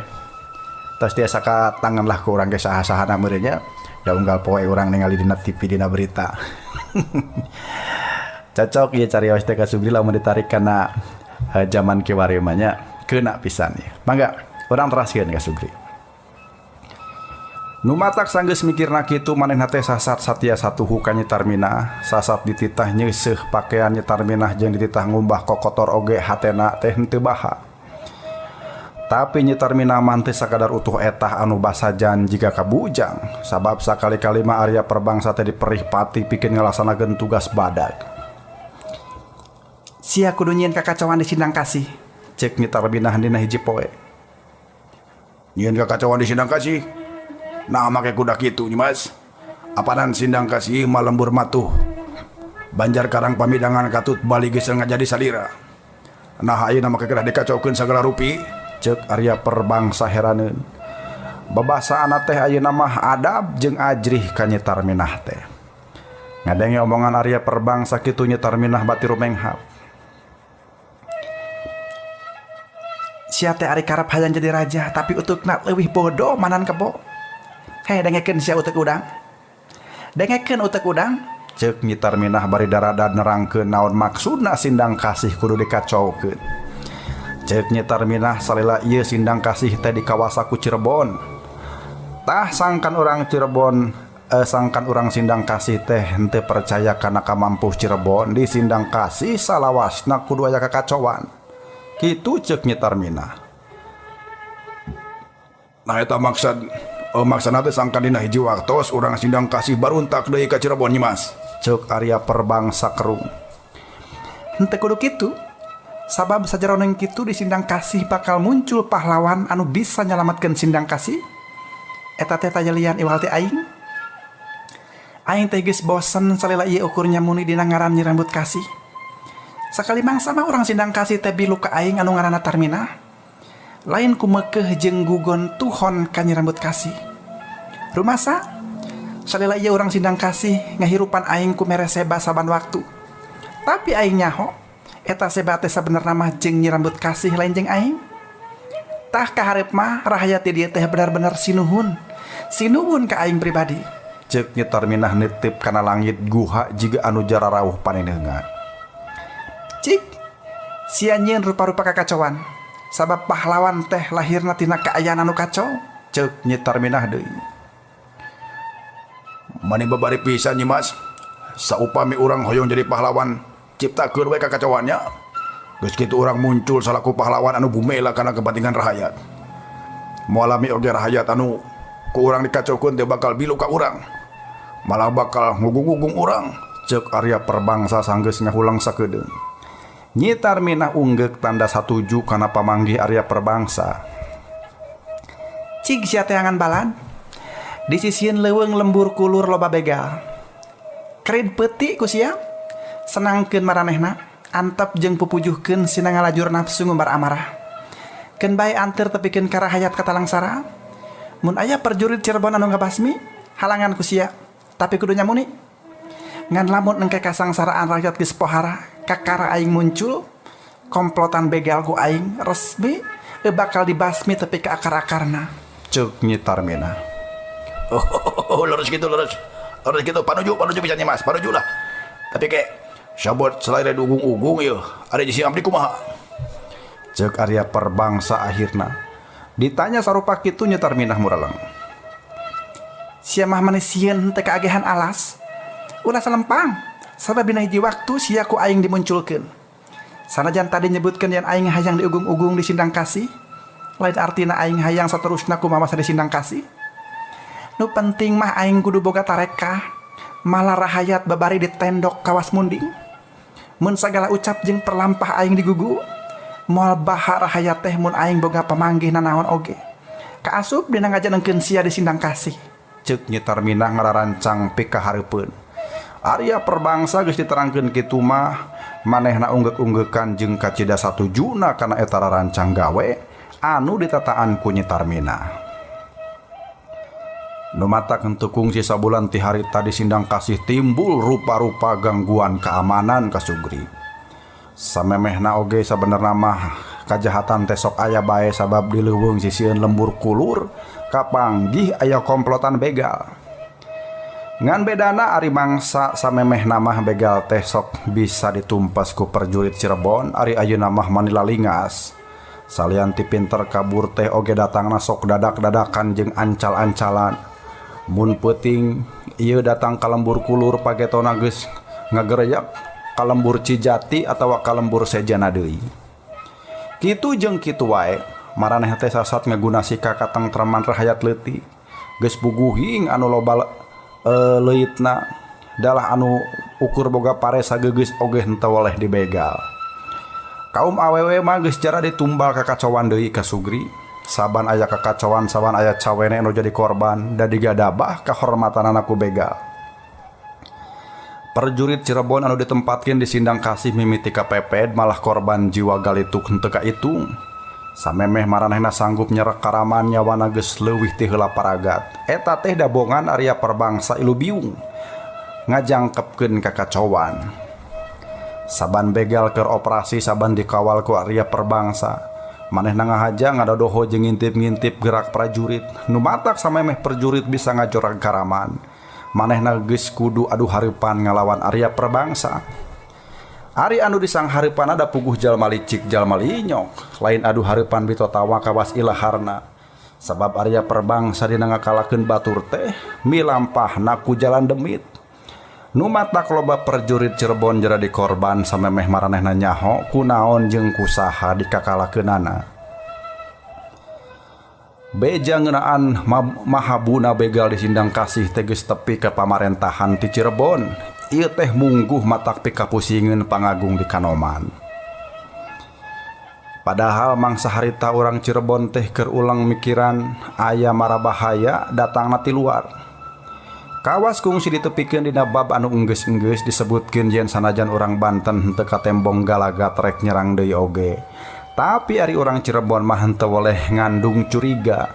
A: Tos tiasa ka tangan lah ku urang ge saha-sahana meureun nya. Da unggal poe urang ningali dina TV dina berita. Cocok ieu carios teh ka Sugri lamun ditarik kana zaman kiwari mah nya keuna pisan ieu. Mangga urang teraskeun ka Sugri. Nu matak sanggeus mikirna kitu manehna teh sasat satia satuhu ka Nyi Tarminah, sasat dititah nyeuseuh pakean Nyi Tarminah jeung dititah ngumbah kokotor oge hatena teh henteu baha. Tapi Nyi Tarminah mah teu sakadar utuh etah anu basajan jiga kabujang, sabab sakali-kali mah Arya Perbangsa teh diperih pati pikeun ngalaksanakeun tugas badag.
C: Sia kudu nyieun kakacauan di Sindang Kasih,
A: cek Nyi Tarminah dina hiji poe. Nyieun kakacauan di Sindang Kasih? Nah make kuda kitu Nyi Mas. Apanan Sindang Kasih mah lembur matuh. Banjar Karang pamidangan katut bali geus ngajadi salira. Nah ayeuna make kedah dikacaukeun sagala rupi. Cek Arya Perbangsa heraneun. Babasaana teh ayeuna mah adab jeung ajrih ka Nyi Tarminah teh. Ngadenge omongan Arya Perbangsa kitu Nyi Tarminah bati rumenghap.
C: Sia teh ari karep hayang jadi raja tapi utukna leuwih bodoh manan kebo. Hei dengekeun sia utek udang. Dengekeun utek udang.
A: Cek Nyi Tarminah bari darada nerangkeun naon maksudna Sindang Kasih kudu dikacaukeun. Cek Nyi Tarminah salila ieu Sindang Kasih teh dikawasa ku Cirebon. Tah sangkan urang Cirebon, sangkan urang Sindang Kasih teh henteu percaya kana kamampuh Cirebon di Sindang Kasih salawasna kudu aya kakacauan. Kitu cek Nyi Tarminah. Nah eta maksud maksana teh sangkan dina hiji waktos urang Sindang Kasih baruntak deui ka Cirebon Nyi Mas. Cek Arya Perbangsa kerung.
C: Henteu kudu kitu. Sabab sajaroning kitu di Sindang Kasih bakal muncul pahlawan anu bisa nyalamatkeun Sindang Kasih. Eta teh tayelian iwal teh aing. Aing teh geus bosen salila ieu ukur nyamuni dina ngaran Nyi Rambut Kasih. Sakali mangsa mah urang Sindang Kasih teh bilu ka aing anu ngaranna Tarminah. Lain ku meukeuh jeung gugon tuhon ka Nyi Rambut Kasih. Rumasa salila ieu urang Sindang Kasih ngahirupan aing ku mere seba saban waktu. Tapi aing nyaho eta seba teh sabenerna mah jeung Nyi Rambut Kasih lain jeung aing. Tah kaharep mah rahayat di dieu teh bener-bener sinuhun. Sinuhun ka aing pribadi.
A: Cek Nyi Tarminah nitip kana langit guha jiga anu jararauh paneneungan.
C: Cik, sia nyieun rupa-rupa kakacauan. Sabab pahlawan teh lahirna tina kaayaan anu kacau.
A: Cek Nyi Tarminah deui. Mani babari pisan Nyi Mas. Saupami urang hoyong jadi pahlawan, ciptakeun we kakacauannya. Geus kitu urang muncul salaku pahlawan anu bumela kana kepentingan rahayat. Moal lami oge rahayat anu ku urang dikacaukeun teh bakal bilu ka urang. Malah bakal ngugung-ngugung urang. Cek Arya Perbangsa sanggeus ngahulang sakedeung. Nyi Tarminah unggeuk tanda satuju kana pamanggih Arya Perbangsa.
C: Cig sia teangan balad. Di sisieun leuweung lembur kulur loba begal. Kerid peuti ku sia. Senangkeun maranehna, antep jeung pupujuhkeun sina ngalajur nafsu ngumbar amarah. Keun bae anteur tepikeun ka rahayat katalangsara. Mun aya perjurit Cirebon anu ngabasmi, halangan ku sia, tapi kudu nyamuni. Ngan lamun engke kasangsaraan rakyat geus pohara, kakara aing muncul, komplotan begal ku aing resmi bakal dibasmi tepi ka akar-akarna.
A: Cek Nyi Tarminah. Oh, lurus gitu, lurus. Lurus gitu, panuju bisa Nyi Mas, panuju lah. Tapi kayak sabot selain ugung-ugung ya, ada di sini abdi kumaha. Cek Arya Perbangsa akhirna. Ditanya sarupa kitu Nyi Tarminah muraleng.
C: Sia mah mani sieun teu kaagehan alas. Ulah salempang, sabab dina hiji waktu sia ku aing dimunculkeun. Sanajan tadi nyebutkeun yen aing hayang diugung-ugung di Sindang Kasih, lain artina aing hayang saterusna kumaha di Sindang Kasih. Nu penting mah aing kudu boga tarekah, malah rahayat babari ditendok kawas munding. Mun sagala ucap jeung perlampah aing digugu, moal baha rahayat teh mun aing boga pamanggih nanaon oge. Kaasup dina ngajenengkeun sia di Sindang Kasih.
A: Cek Nyi Tarminah ngararancang pikahareupeun. Arya Perbangsa geus diterangkeun kitu mah manehna unggeuk-unggeukan jeung kacida satujuna kana eta rarancang gawe anu ditataan ku Nyi Tarmina. Nu matak henteu kungsi sabulan ti harita di Sindang Kasih timbul rupa-rupa gangguan keamanan ka Sugri. Samemehna oge sabenerna mah kajahatan teh sok aya bae sabab di leuweung sisieun lembur kulur kapanggih aya komplotan begal. Ngan bedana ari mangsa samemehna mah begal teh sok bisa ditumpas ku perjurit Cirebon, ari ayeuna mah manila lingas. Salian ti pinter kabur teh oge datangna sok dadak-dadakan jeung ancal-ancalan. Mun peuting ieu datang ka lembur kulur pagetona geus ngagereyak ka lembur Cijati atawa ka lembur sejana deui. Kitu jeung kitu wae maraneh teh sasat ngagunasi ka katengtreman rahayat leutik. Geus buguhing anu loba leuitna dalah anu ukur boga pare sagegeus oge henteu weleh dibegal. Kaum awewe mah geus jara ditumbal kakacauan deui ka Sugri. Saban aya kakacauan, saban aya cawene anu jadi korban, da digadabah kahormatanana ku begal. Perjurit Cirebon anu ditempatkeun di Sindang Kasih mimiti kapeped malah korban jiwa galituk henteu kaitung. Samemeh maranehna sanggup nyerek karaman nyawana geus leuwih ti heula paragat. Eta teh dabongan Arya Perbangsa ilu biung ngajangkepkeun kakacauan. Saban begal keur operasi saban dikawal ku Arya Perbangsa. Manehna ngahaja ngadodoho jeung ngintip-ngintip gerak prajurit. Nu matak samemeh prajurit bisa ngajorag karaman. Manehna geus kudu adu hareupan ngalawan Arya Perbangsa. Ari anu disanghareupan ada puguh jalma licik jalma linyok, lain adu hareupan bitotawa kawas ilaharna. Sabab Arya Perbangsa dina ngakalakeun batur teh milampahna ku jalan demit. Nu matak loba perjurit Cirebon jera dikorban samemeh maranehna nyaho kunaon jeung kusaha dikakalakeunana. Beja ngeunaan mahabuna begal di Sindang Kasih teh geus tepi ka pamarentahan ti Cirebon. Ieu teh mungguh matak pikapusingeun pangagung di Kanoman. Padahal mangsa harita urang Cirebon teh keur ulang mikiran aya marabahaya datangna ti luar. Kawas kungsi ditepikeun dina bab anu enggeus-enggeus disebutkeun yen sanajan urang Banten henteu katembong galagat rek nyerang deui oge. Tapi ari urang Cirebon mah henteu weleh ngandung curiga.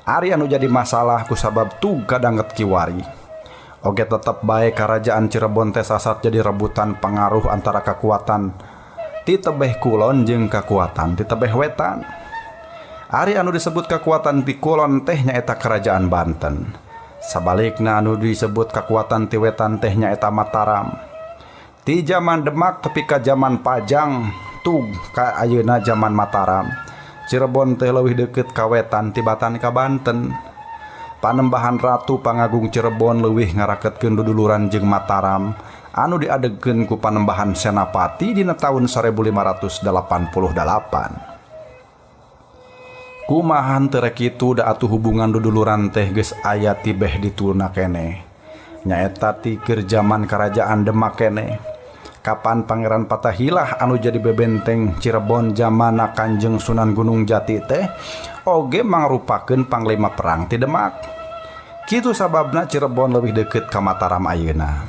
A: Ari anu jadi masalah kusabab tug kadanget kiwari. Oge tetep bae karajaan Cirebon teh sasat jadi rebutan pengaruh antara kekuatan ti tebeh kulon jeung kekuatan ti tebeh wetan. Ari anu disebut kekuatan ti kulon teh nyaeta kerajaan Banten. Sabalikna anu disebut kekuatan ti wetan teh nyaeta Mataram. Ti jaman Demak tepi ka jaman Pajang tug ka ayeuna jaman Mataram. Cirebon teh leuwih deukeut ka wetan tibatan ka Banten. Panembahan Ratu Pangagung Cirebon leuwih ngaraketkeun duduluran jeung Mataram anu diadegkeun ku Panembahan Senapati dina taun 1588. Kumaha henteu rek kitu da atuh hubungan duduluran teh geus aya tibeh dituna keneh. Nyaeta ti keur jaman karajaan Demak keneh. Kapan Pangeran Patahilah anu jadi bebenteng Cirebon jamana Kanjeng Sunan Gunung Jati teh oge mangrupakeun panglima perang ti Demak. Kitu sababna Cirebon leuwih deukeut ka Mataram ayeuna.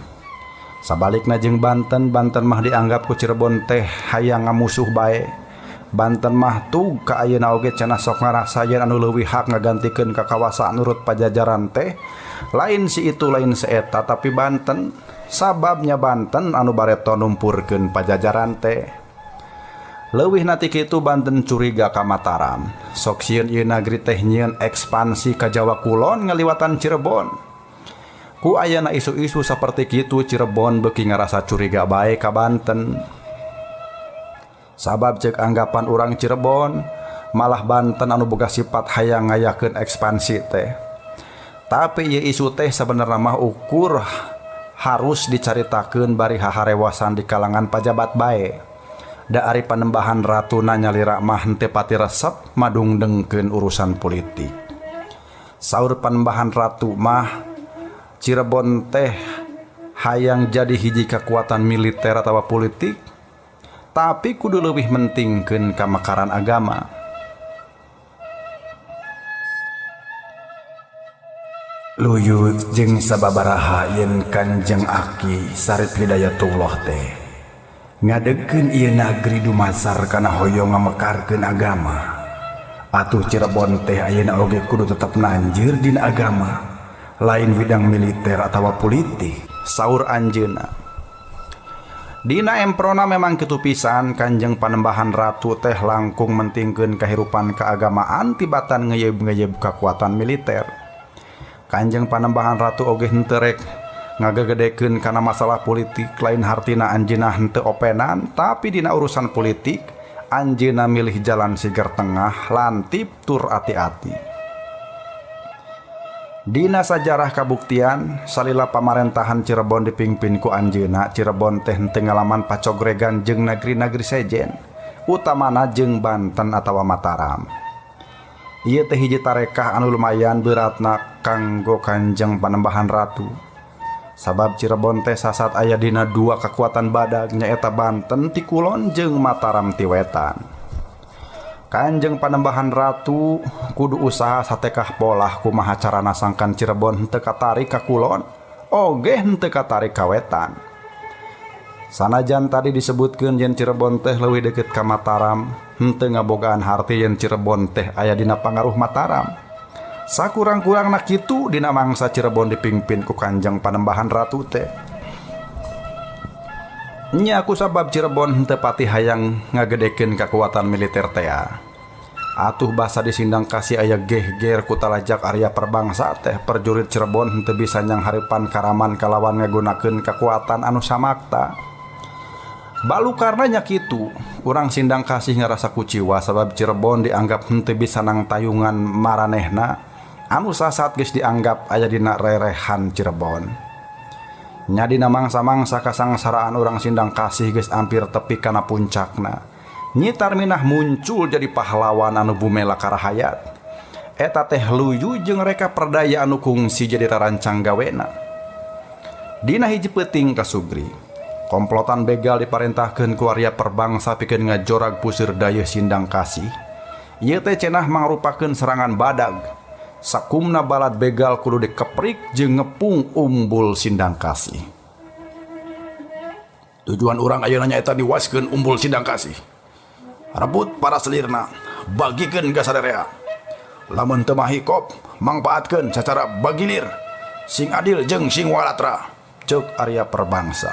A: Sabalikna jeung Banten, Banten mah dianggap ku Cirebon teh hayang ngamusuh bae. Banten mah tug ka ayeuna oge cenah sok ngarasa yen anu leuwih hak ngagantikeun kakawasaan urut Pajajaran teh lain si itu lain si eta tapi Banten. Sababnya Banten anu bareto numpurkeun Pajajaran teh. Leuwih na ti kitu Banten curiga ka Mataram. Sok sieun ieu nagri teh nyieun ekspansi ka Jawa Kulon ngaliwatan Cirebon. Ku ayana isu-isu saperti kitu Cirebon beuki ngarasa curiga bae ka Banten. Sabab ceuk anggapan urang Cirebon malah Banten anu boga sifat hayang ngayakeun ekspansi teh. Tapi ieu isu teh sabenerna mah ukur harus dicaritakeun bari haharewasan di kalangan pajabat bae. Da ari Panembahan Ratuna nyalira mah henteu pati resep madungdengkeun urusan politik. Saur Panembahan Ratu mah Cirebon teh hayang jadi hiji kekuatan militer atawa politik, tapi kudu leuwih mentingkeun kamekaran agama. Luyu jeung sababaraha yen Kanjeng Aki Sarip Hidayatullah teh ngadegkeun ieu nagri dumasar kana hoyong ngamekarkeun agama. Atuh Cirebon teh ayeuna oge kudu tetep nanjeur dina agama, lain bidang militer atawa politik. Saur anjeunna. Dina emprona memang kitu pisan Kanjeng Panembahan Ratu teh langkung mentingkeun kahirupan keagamaan tibatan ngeyeb-ngeyeb kakuatan militer. Kanjeng Panembahan Ratu oge henteu rek ngagegedekeun kana masalah politik, lain hartina anjeunna henteu openan, tapi dina urusan politik anjeunna milih jalan siger tengah lantip tur ati-ati. Dina sajarah kabuktian salila pamarentahan Cirebon dipimpin ku anjeunna, Cirebon teh henteu ngalaman pacogregan jeung nagri-nagri sejen, utamana jeung Banten atawa Mataram. Ieu teh hiji tarekah anu lumayan beratna kanggo Kanjeng Panembahan Ratu. Sabab Cirebon teh sasat aya dina dua kekuatan badag, nyaeta Banten ti kulon jeung Mataram ti wetan. Kanjeng Panembahan Ratu kudu usaha satekah polah kumaha carana sangkan Cirebon henteu katarik ka kulon, oge henteu katarik ka wetan. Sanajan tadi disebutkeun yen Cirebon teh leuwih deukeut ka Mataram, henteu ngabogaan harti yen Cirebon teh aya dina pangaruh Mataram. Sakurang-kurangna kitu dina mangsa Cirebon dipimpin ku Kanjeng Panembahan Ratu teh. Nya ku sabab Cirebon henteu pati hayang ngagedekeun kakuatan militer tea. Atuh basa di Sindang Kasih aya gehger ku talajak Arya Perbangsa teh, perjurit Cirebon henteu bisa nyanghareupan karaman kalawan ngagunakeun kakuatan anu samakta. Balukarna nya kitu, urang Sindang Kasih ngarasa kuciwa sabab Cirebon dianggap henteu bisa nang tayungan maranehna anu sasat geus dianggap aya dina rerehan Cirebon. Nya dina mangsa-mangsa kasangsaraan urang Sindang Kasih geus ampir tepi kana puncakna. Nyi Tarminah muncul jadi pahlawan anu bumela karahayat. Eta teh luyu jeung reka perdaya anu kungsi jadi rarancang gawena. Dina hiji peuting kasugri, komplotan begal diparentahkeun ku Arya Perbangsa pikeun ngajorag puseur dayeuh Sindang Kasih. Ieu teh cenah mangrupakeun serangan badag. Sakumna balad begal kudu dikeprik jeung ngepung umbul Sindang Kasih.
B: Tujuan urang ayeuna nyaeta diwaskeun umbul Sindang Kasih. Rebut para selirna, bagikeun ka sarerea. Lamun teu mahikop, mangpaatkeun sacara bagilir, sing adil jeung sing walatra,
A: ceuk Arya Perbangsa.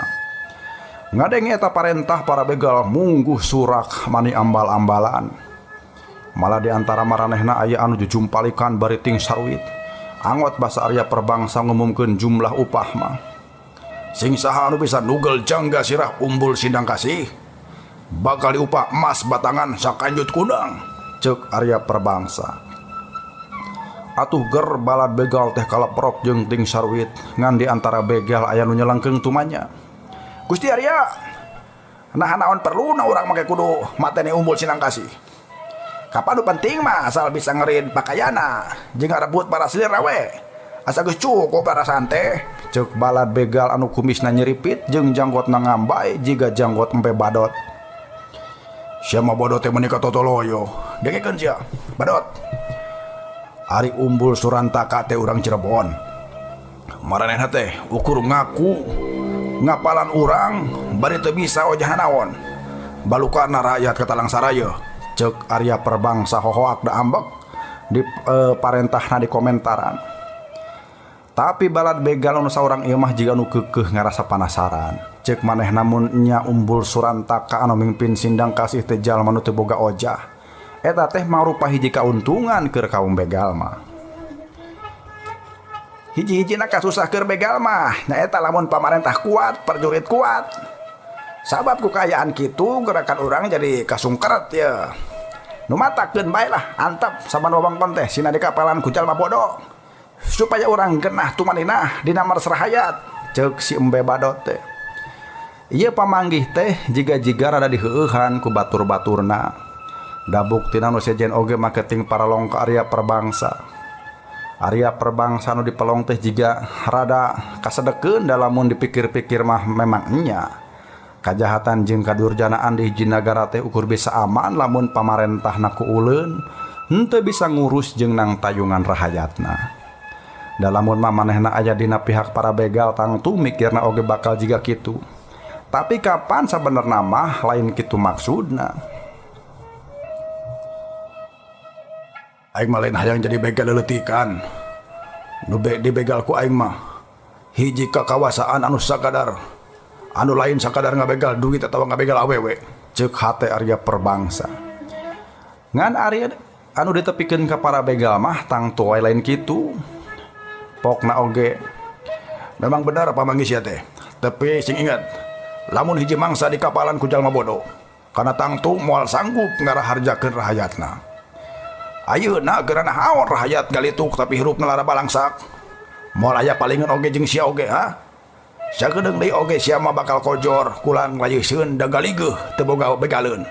A: Ngadenge eta parentah para begal mungguh surak mani ambal-ambalan. Malah di antara maranehna aya anu jujumpalikan bari ting saruit. Angot basa Arya Perbangsa ngumumkeun jumlah upah mah.
B: Sing saha anu bisa nugel jangga sirah umbul Sindang Kasih, bakal diupah emas batangan sakanjut kundang,
A: ceuk Arya Perbangsa. Atuh ger balad begal teh kaleprok jeung ting saruit. Ngan di antara begal aya nu nyelengkeung tumanya.
B: Gusti Arya, nah naon perluna urang make kudu mateni umbul Sindang Kasih. Kapan nu penting mah asal bisa ngerin pakaiana jeung ngarebut para selir we. Asa geus cukup perasaan teh,
A: ceuk balad begal anu kumisna nyeripit jeung janggotna ngambay jiga janggot empe badot.
B: Sia mah bodoh teh meuni katotoloyo. Dengekeun sia, badot. Ari umbul Surantaka teh urang Cirebon. Maranehna teh ukur ngaku ngapalan urang bari teu bisa ojah naon. Balukarna rakyat katalang saraya,
A: ceuk Arya Perbangsa hohoak da ambek di parentahna di komentaran. Tapi balad begal anu saurang ieu mah jiga nu keukeuh ngarasa panasaran. Ceuk manehna mun nya umbul Surantaka anu mimpin Sindang Kasih teh jalma nu teu boga ojah. Eta teh mangrupa hiji kauntungan keur kaum begal mah.
B: Hiji-hijina kasusah keur begal mah nyaeta lamun pamarentah kuat, perjurit kuat. Sabab ku kaayaan kitu gerakan urang jadi kasungkeret ye. Nu matakeun bae lah antep saban wewengkon teh sina dikapalan ku jalma bodoh. Supaya urang genah tumaninah dina marsrahayat,
A: ceuk si embe badot teh. Ieu pamanggih teh jiga-jiga rada diheueuhan ku batur-baturna. Da buktina nu sejen oge marketing paralong ka Arya Perbangsa. Arya Perbangsa nu dipelong teh jiga rada kasedekeun da lamun dipikir-pikir mah memang nya. Kajahatan jeung kadurjanaan di hiji nagara teh ukur bisa aman lamun pamarentahna ku uleun, henteu bisa ngurus jeung nang tayungan rahayatna. Da lamun mah manehna aya dina pihak para begal tangtu mikirna oge bakal jiga kitu. Tapi kapan sabenerna mah lain kitu maksudna.
B: Aing mah lain hayang jadi begal leletikan. Nu dibegal ku aing mah hiji kakawasaan anu sakadar anu lain sakadar ngabegal duit atawa ngabegal awewe.
A: Ceuk hate Arya Perbangsa. Ngan Arya anu ditepikeun ka para begal mah tangtu wae lain kitu. Pokna oge
B: memang benar pamanggih sia teh. Tapi sing ingat, lamun hiji mangsa di kapalan ku jalma bodoh, kana tangtu moal sanggup ngaraharjakeun rahayatna. Ayeuna geura naon rahayat galituk tapi hirupna lara balangsak. Moal aya palingan oge jeung sia oge ha. Sakedeung deui oge sia mah bakal kojor kulang layeuseun da galigeuh teu boga begaleun.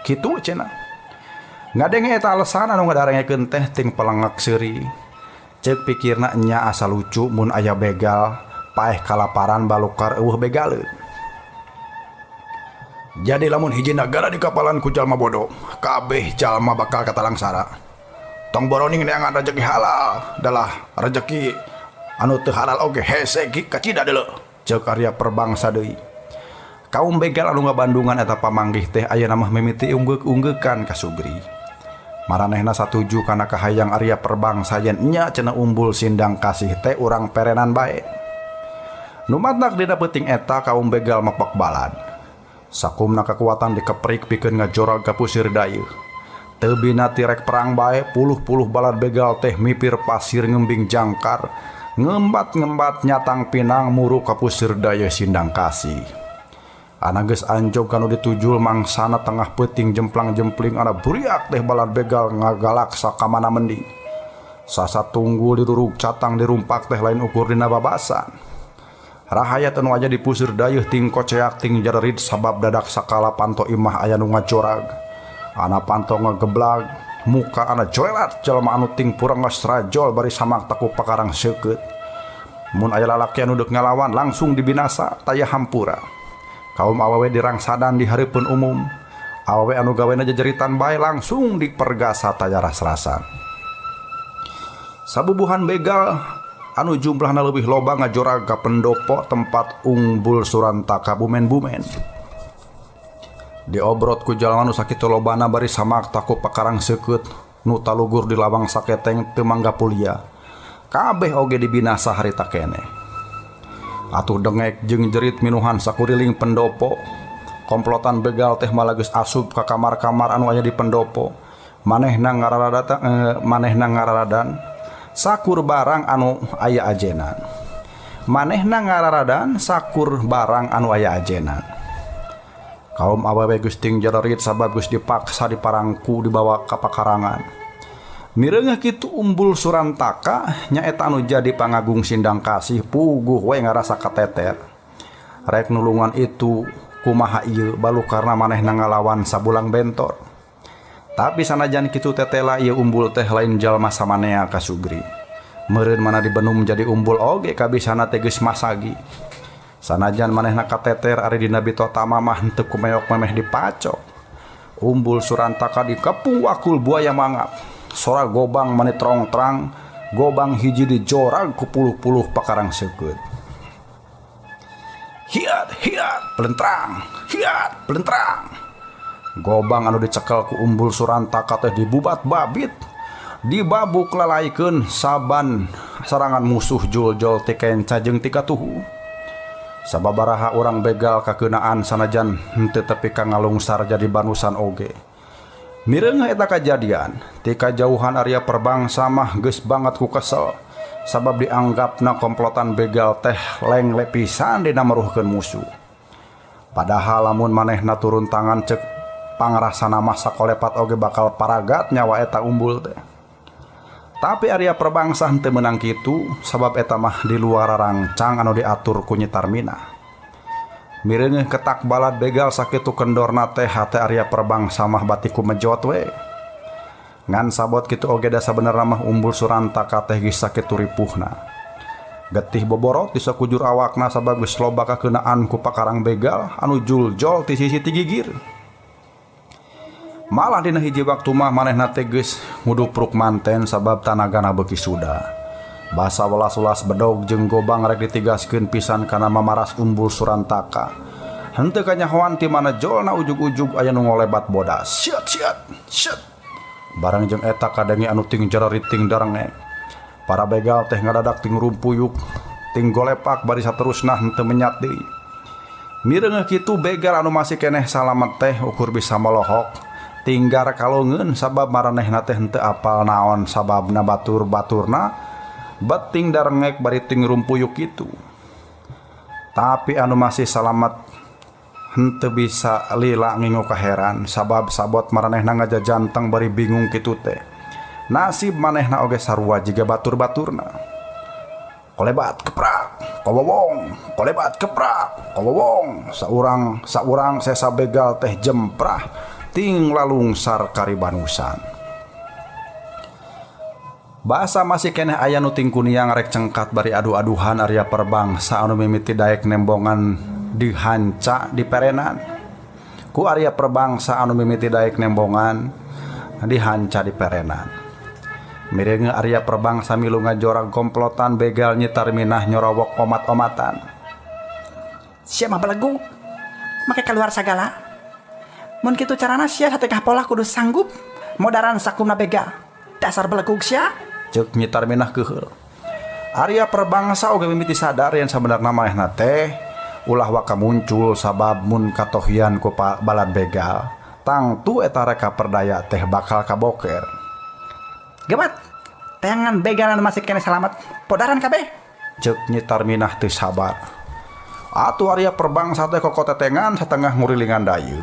A: Kitu cenah. Ngadenge eta alesan anu ngadarengekeun teh ting pelengek seuri. Ceuk pikirna nya asa lucu mun aya begal paeh kalaparan balukar eueuh begaleun.
B: Jadi lamun hiji nagara di kapalan ku jalma bodoh, kabeh jalma bakal katalangsara. Tong boroning neangan rejeki halal, dalah rejeki anu teu halal oge hese kacida deuleu.
A: Ceuk Arya Perbangsa deui. Kaum begal anu ngabandungan eta pamanggih teh ayeuna mah mimiti unggeuk-unggeukan ka Sugri. Maranehna satuju kana kahayang Arya Perbangsa yen nya cenah umbul Sindang Kasih teh urang perenan bae. Nu matak dina peuting eta kaum begal mepek balad. Sakumna kekuatan dikeprik pikeun ngajorag ka pusir dayeuh. Teu bina tirek perang bae puluh-puluh balad begal teh mipir pasir ngembing jangkar, ngembat-ngembat nyatang pinang muru ka pusir dayeuh Sindang Kasih. Ana geus anjog kanu ditujul mangsana tengah peuting jemplang-jempling ana buriak teh balad begal ngagalak sakamana mendi. Sasa tunggul dirurug catang dirumpak teh lain ukur dina babasan. Rahayat anu aja dipusir dayeuh ting koceak ting jarerit sabab dadak sakala panto imah aya nu ngajorag. Ana panto ngageblag, muka ana jorelat jalma anu ting purenges rajol bari samak taku pakarang seukeut. Mun aya lalaki anu deuk ngalawan langsung dibinasa taya hampura. Kaum awewe dirangsadan di hareupeun umum. Awewe anu gawena jejeritan bae langsung dipergasa taya ras-rasan. Sabubuhan begal anu jumlahna leuwih loba ngajorag ka pendopo tempat Umbul Surantaka bumen-bumen. Diobrot ku jalma nu sakitu lobana bari samak taku pakarang seukeut nu talugur di lawang saketeng teu mangga pulia. Kabeh oge dibinasa harita keneh. Atuh dengek jeung jerit minuhan sakuriling pendopo. Komplotan begal teh malah geus asup ka kamar-kamar anu aya di pendopo. Manehna ngararadan sakur barang anu aya ajenan. Manehna ngararadan sakur barang anu aya ajenan. Kaum awewe geus ting jererit sabab geus dipaksa diparangku dibawa ka pakarangan. Mireungeuh kitu Umbul Surantaka nyaeta anu jadi pangagung Sindang Kasih puguh we ngarasa kateter. Rek nulungan itu kumaha ieu balukarna manehna ngalawan sabulang bentor. Tapi sanajan kitu tetela ieu umbul teh lain jalma samanea ka Sugri. Meureun mana dibenum jadi umbul oge kabisana teh geus masagi. Sanajan manehna kateter ari dina bitotama mah henteu kumeok memeh dipacok. Umbul Surantaka dikepung wakul buaya mangap. Sora gobang mani trong-trang, gobang hiji dijorag ku puluh-puluh pakarang seukeut. Hiat, hiat, pelentrang, hiat, pelentrang. Gobang anu dicekel ku Umbul Surantaka teh dibubat babit, dibabuk lalaikeun saban sarangan musuh jul-jol ti kenca jeung ti katuhu. Sababaraha urang begal kakeunaan sanajan henteu tepi ka ngalungsar jadi banusan oge. Mireungeuh eta kajadian, ti kajauhan Arya Perbangsa mah geus banget ku kesel sabab dianggapna komplotan begal teh lengle pisan dina meruhkeun musuh. Padahal lamun manehna turun tangan ceuk pangrasana mah sakolepat oge bakal paragat nyawa eta umbul teh. Tapi Arya Perbangsa henteu meunang kitu sabab eta mah di luar rancang anu diatur ku Nyi Tarmina. Mireungeuh ketak balad begal sakitu kendorna teh hate Arya Perbangsa mah batiku mejot we. Ngan sabot kitu oge da sabenerna mah Umbul Surantaka teh geus sakitu ripuhna. Getih boborot di sakujur awakna sabab geus loba kakeunaan ku pakarang begal anu juljol ti sisi ti gigir. Malah dina hiji waktu mah manehna teh geus ngudupruk manten sabab tanagana beuki suda. Basa welas-welas bedog jeung gobang rek ditigaskeun pisan kana mamaras Umbul Surantaka. Henteu kanyahoan ti mana jolna ujug-ujug aya nu ngolebat bodas. Siat siat siat. Barang jeung eta kadenge anu ting jarariting darengek. Para begal teh ngadadak ting rumpuyuk, ting golepak bari saterusna henteu menyat deui. Mireungeuh kitu begal anu masih keneh salamet teh ukur bisa molohok. Tinggar kalongeun sabab maranehna teh henteu apal naon sababna batur-baturna beting darengek bari ting rumpuyuk kitu. Tapi anu masih salamet henteu bisa lila ngingu kaheran sabab sabot maranehna ngajajanteng bari bingung kitu teh. Nasib manehna oge sarua jiga batur-baturna. Kolebat keprak, kowowong, kolebat keprak, kowowong. Saurang saurang sesa begal teh jemprah ting lalungsar karibanusan. Basa masih keneh aya nu ting kuniang rek cengkat bari adu-aduhan Arya Perbangsa anu mimiti daek nembongan dihanca di perenan. Ku Arya Perbangsa anu mimiti daek nembongan dihanca di perenan. Mireungeun Arya Perbangsa milu ngajorag komplotan begal Nyi Tarminah nyorowok omat-omatan.
C: Sia mah belegu, make keluar sagala. Mun kitu carana sia satekah pola kudu sanggup modaran sakumna begal. Dasar belegug sia.
A: Ceuk Nyi Tarminah keuheul. Arya Perbangsa oge mimiti sadar yen sabenerna manehna teh ulah waka muncul sabab mun katohian ku balad begal. Tangtu eta reka perdaya teh bakal kaboker.
C: Gewat, teangan begalan masih kene salamat, podaran kabeh.
A: Ceuk Nyi Tarminah teu sabar. Atuh Arya Perbangsa teh kokotetengan satengah ngurilingan dayeuh.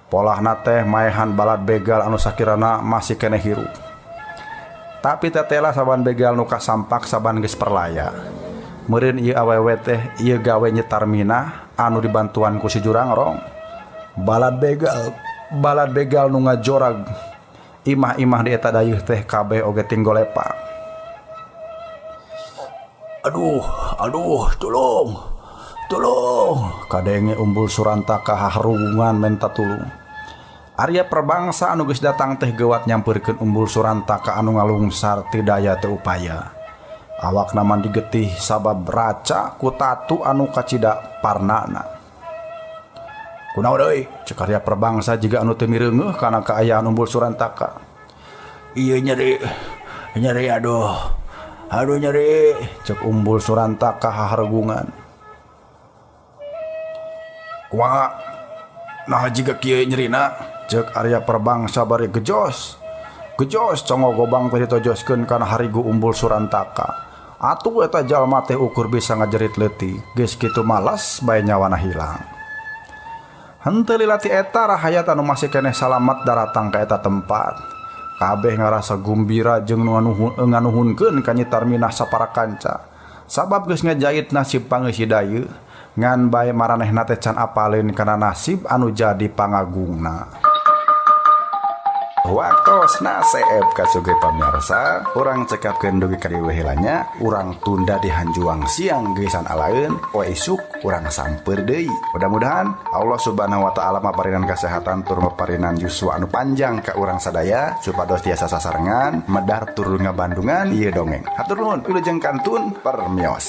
A: Polahna teh maehan balad begal anu sakirana masih keneh hirup. Tapi tetela saban begal nu kasampak saban geus perlaya. Meureun ieu awewe teh ieu gawe Nyi Tarminah anu dibantuan ku si Jurangrong. Balad begal nu ngajorag imah-imah di eta dayeuh teh kabeh oge ting golepak. Aduh, aduh, tolong. Tolong, kadenge Umbul Surantaka haharungan menta tulung. Arya Perbangsa anu geus datang teh geuwat nyampeurkeun Umbul Surantaka anu ngalungsar teu daya teu upaya. Awakna mandi getih sabab raca ku tatu anu kacida parnana. Kunaon euy, ceuk Arya Perbangsa jiga anu teu mireungeuh kana kaayaan Umbul Surantaka.
B: Ieu nyeri, nyeri aduh. Aduh nyeri,
A: ceuk Umbul Surantaka hahargungan. Kumaha? Nah jiga kieu nyerina, ceuk Arya Perbangsa bari gejos. Gejos congo gobang teh ditojoskeun kana harigu Umbul Surantaka. Atuh eta jalma teh ukur bisa ngajerit leutik, geus kitu malas bae nyawana hilang. Henteu lila ti eta rahayat anu masih keneh salamat daratang ka eta tempat. Kabeh ngarasa gumbira jeung nganuhunkeun ka Nyi Tarminah sapara kanca. Sabab geus ngajait nasib pangeusih dayeuh, ngan bae maranehna teh can apaleun kana nasib anu jadi pangagungna. Waktosna seep kasuge pamirsa, urang cekapkeun dugi ka dieu heula nya, urang tunda di hanjuang siang geusan alaeun, poe isuk urang samper deui. Mudah-mudahan Allah Subhanahu wa taala maparinan kesehatan tur maparinan yuswa anu panjang ka urang sadaya supados tiasa sasarengan medar tur ngabandungan ieu dongeng. Hatur nuhun, wilujeng kantun permios.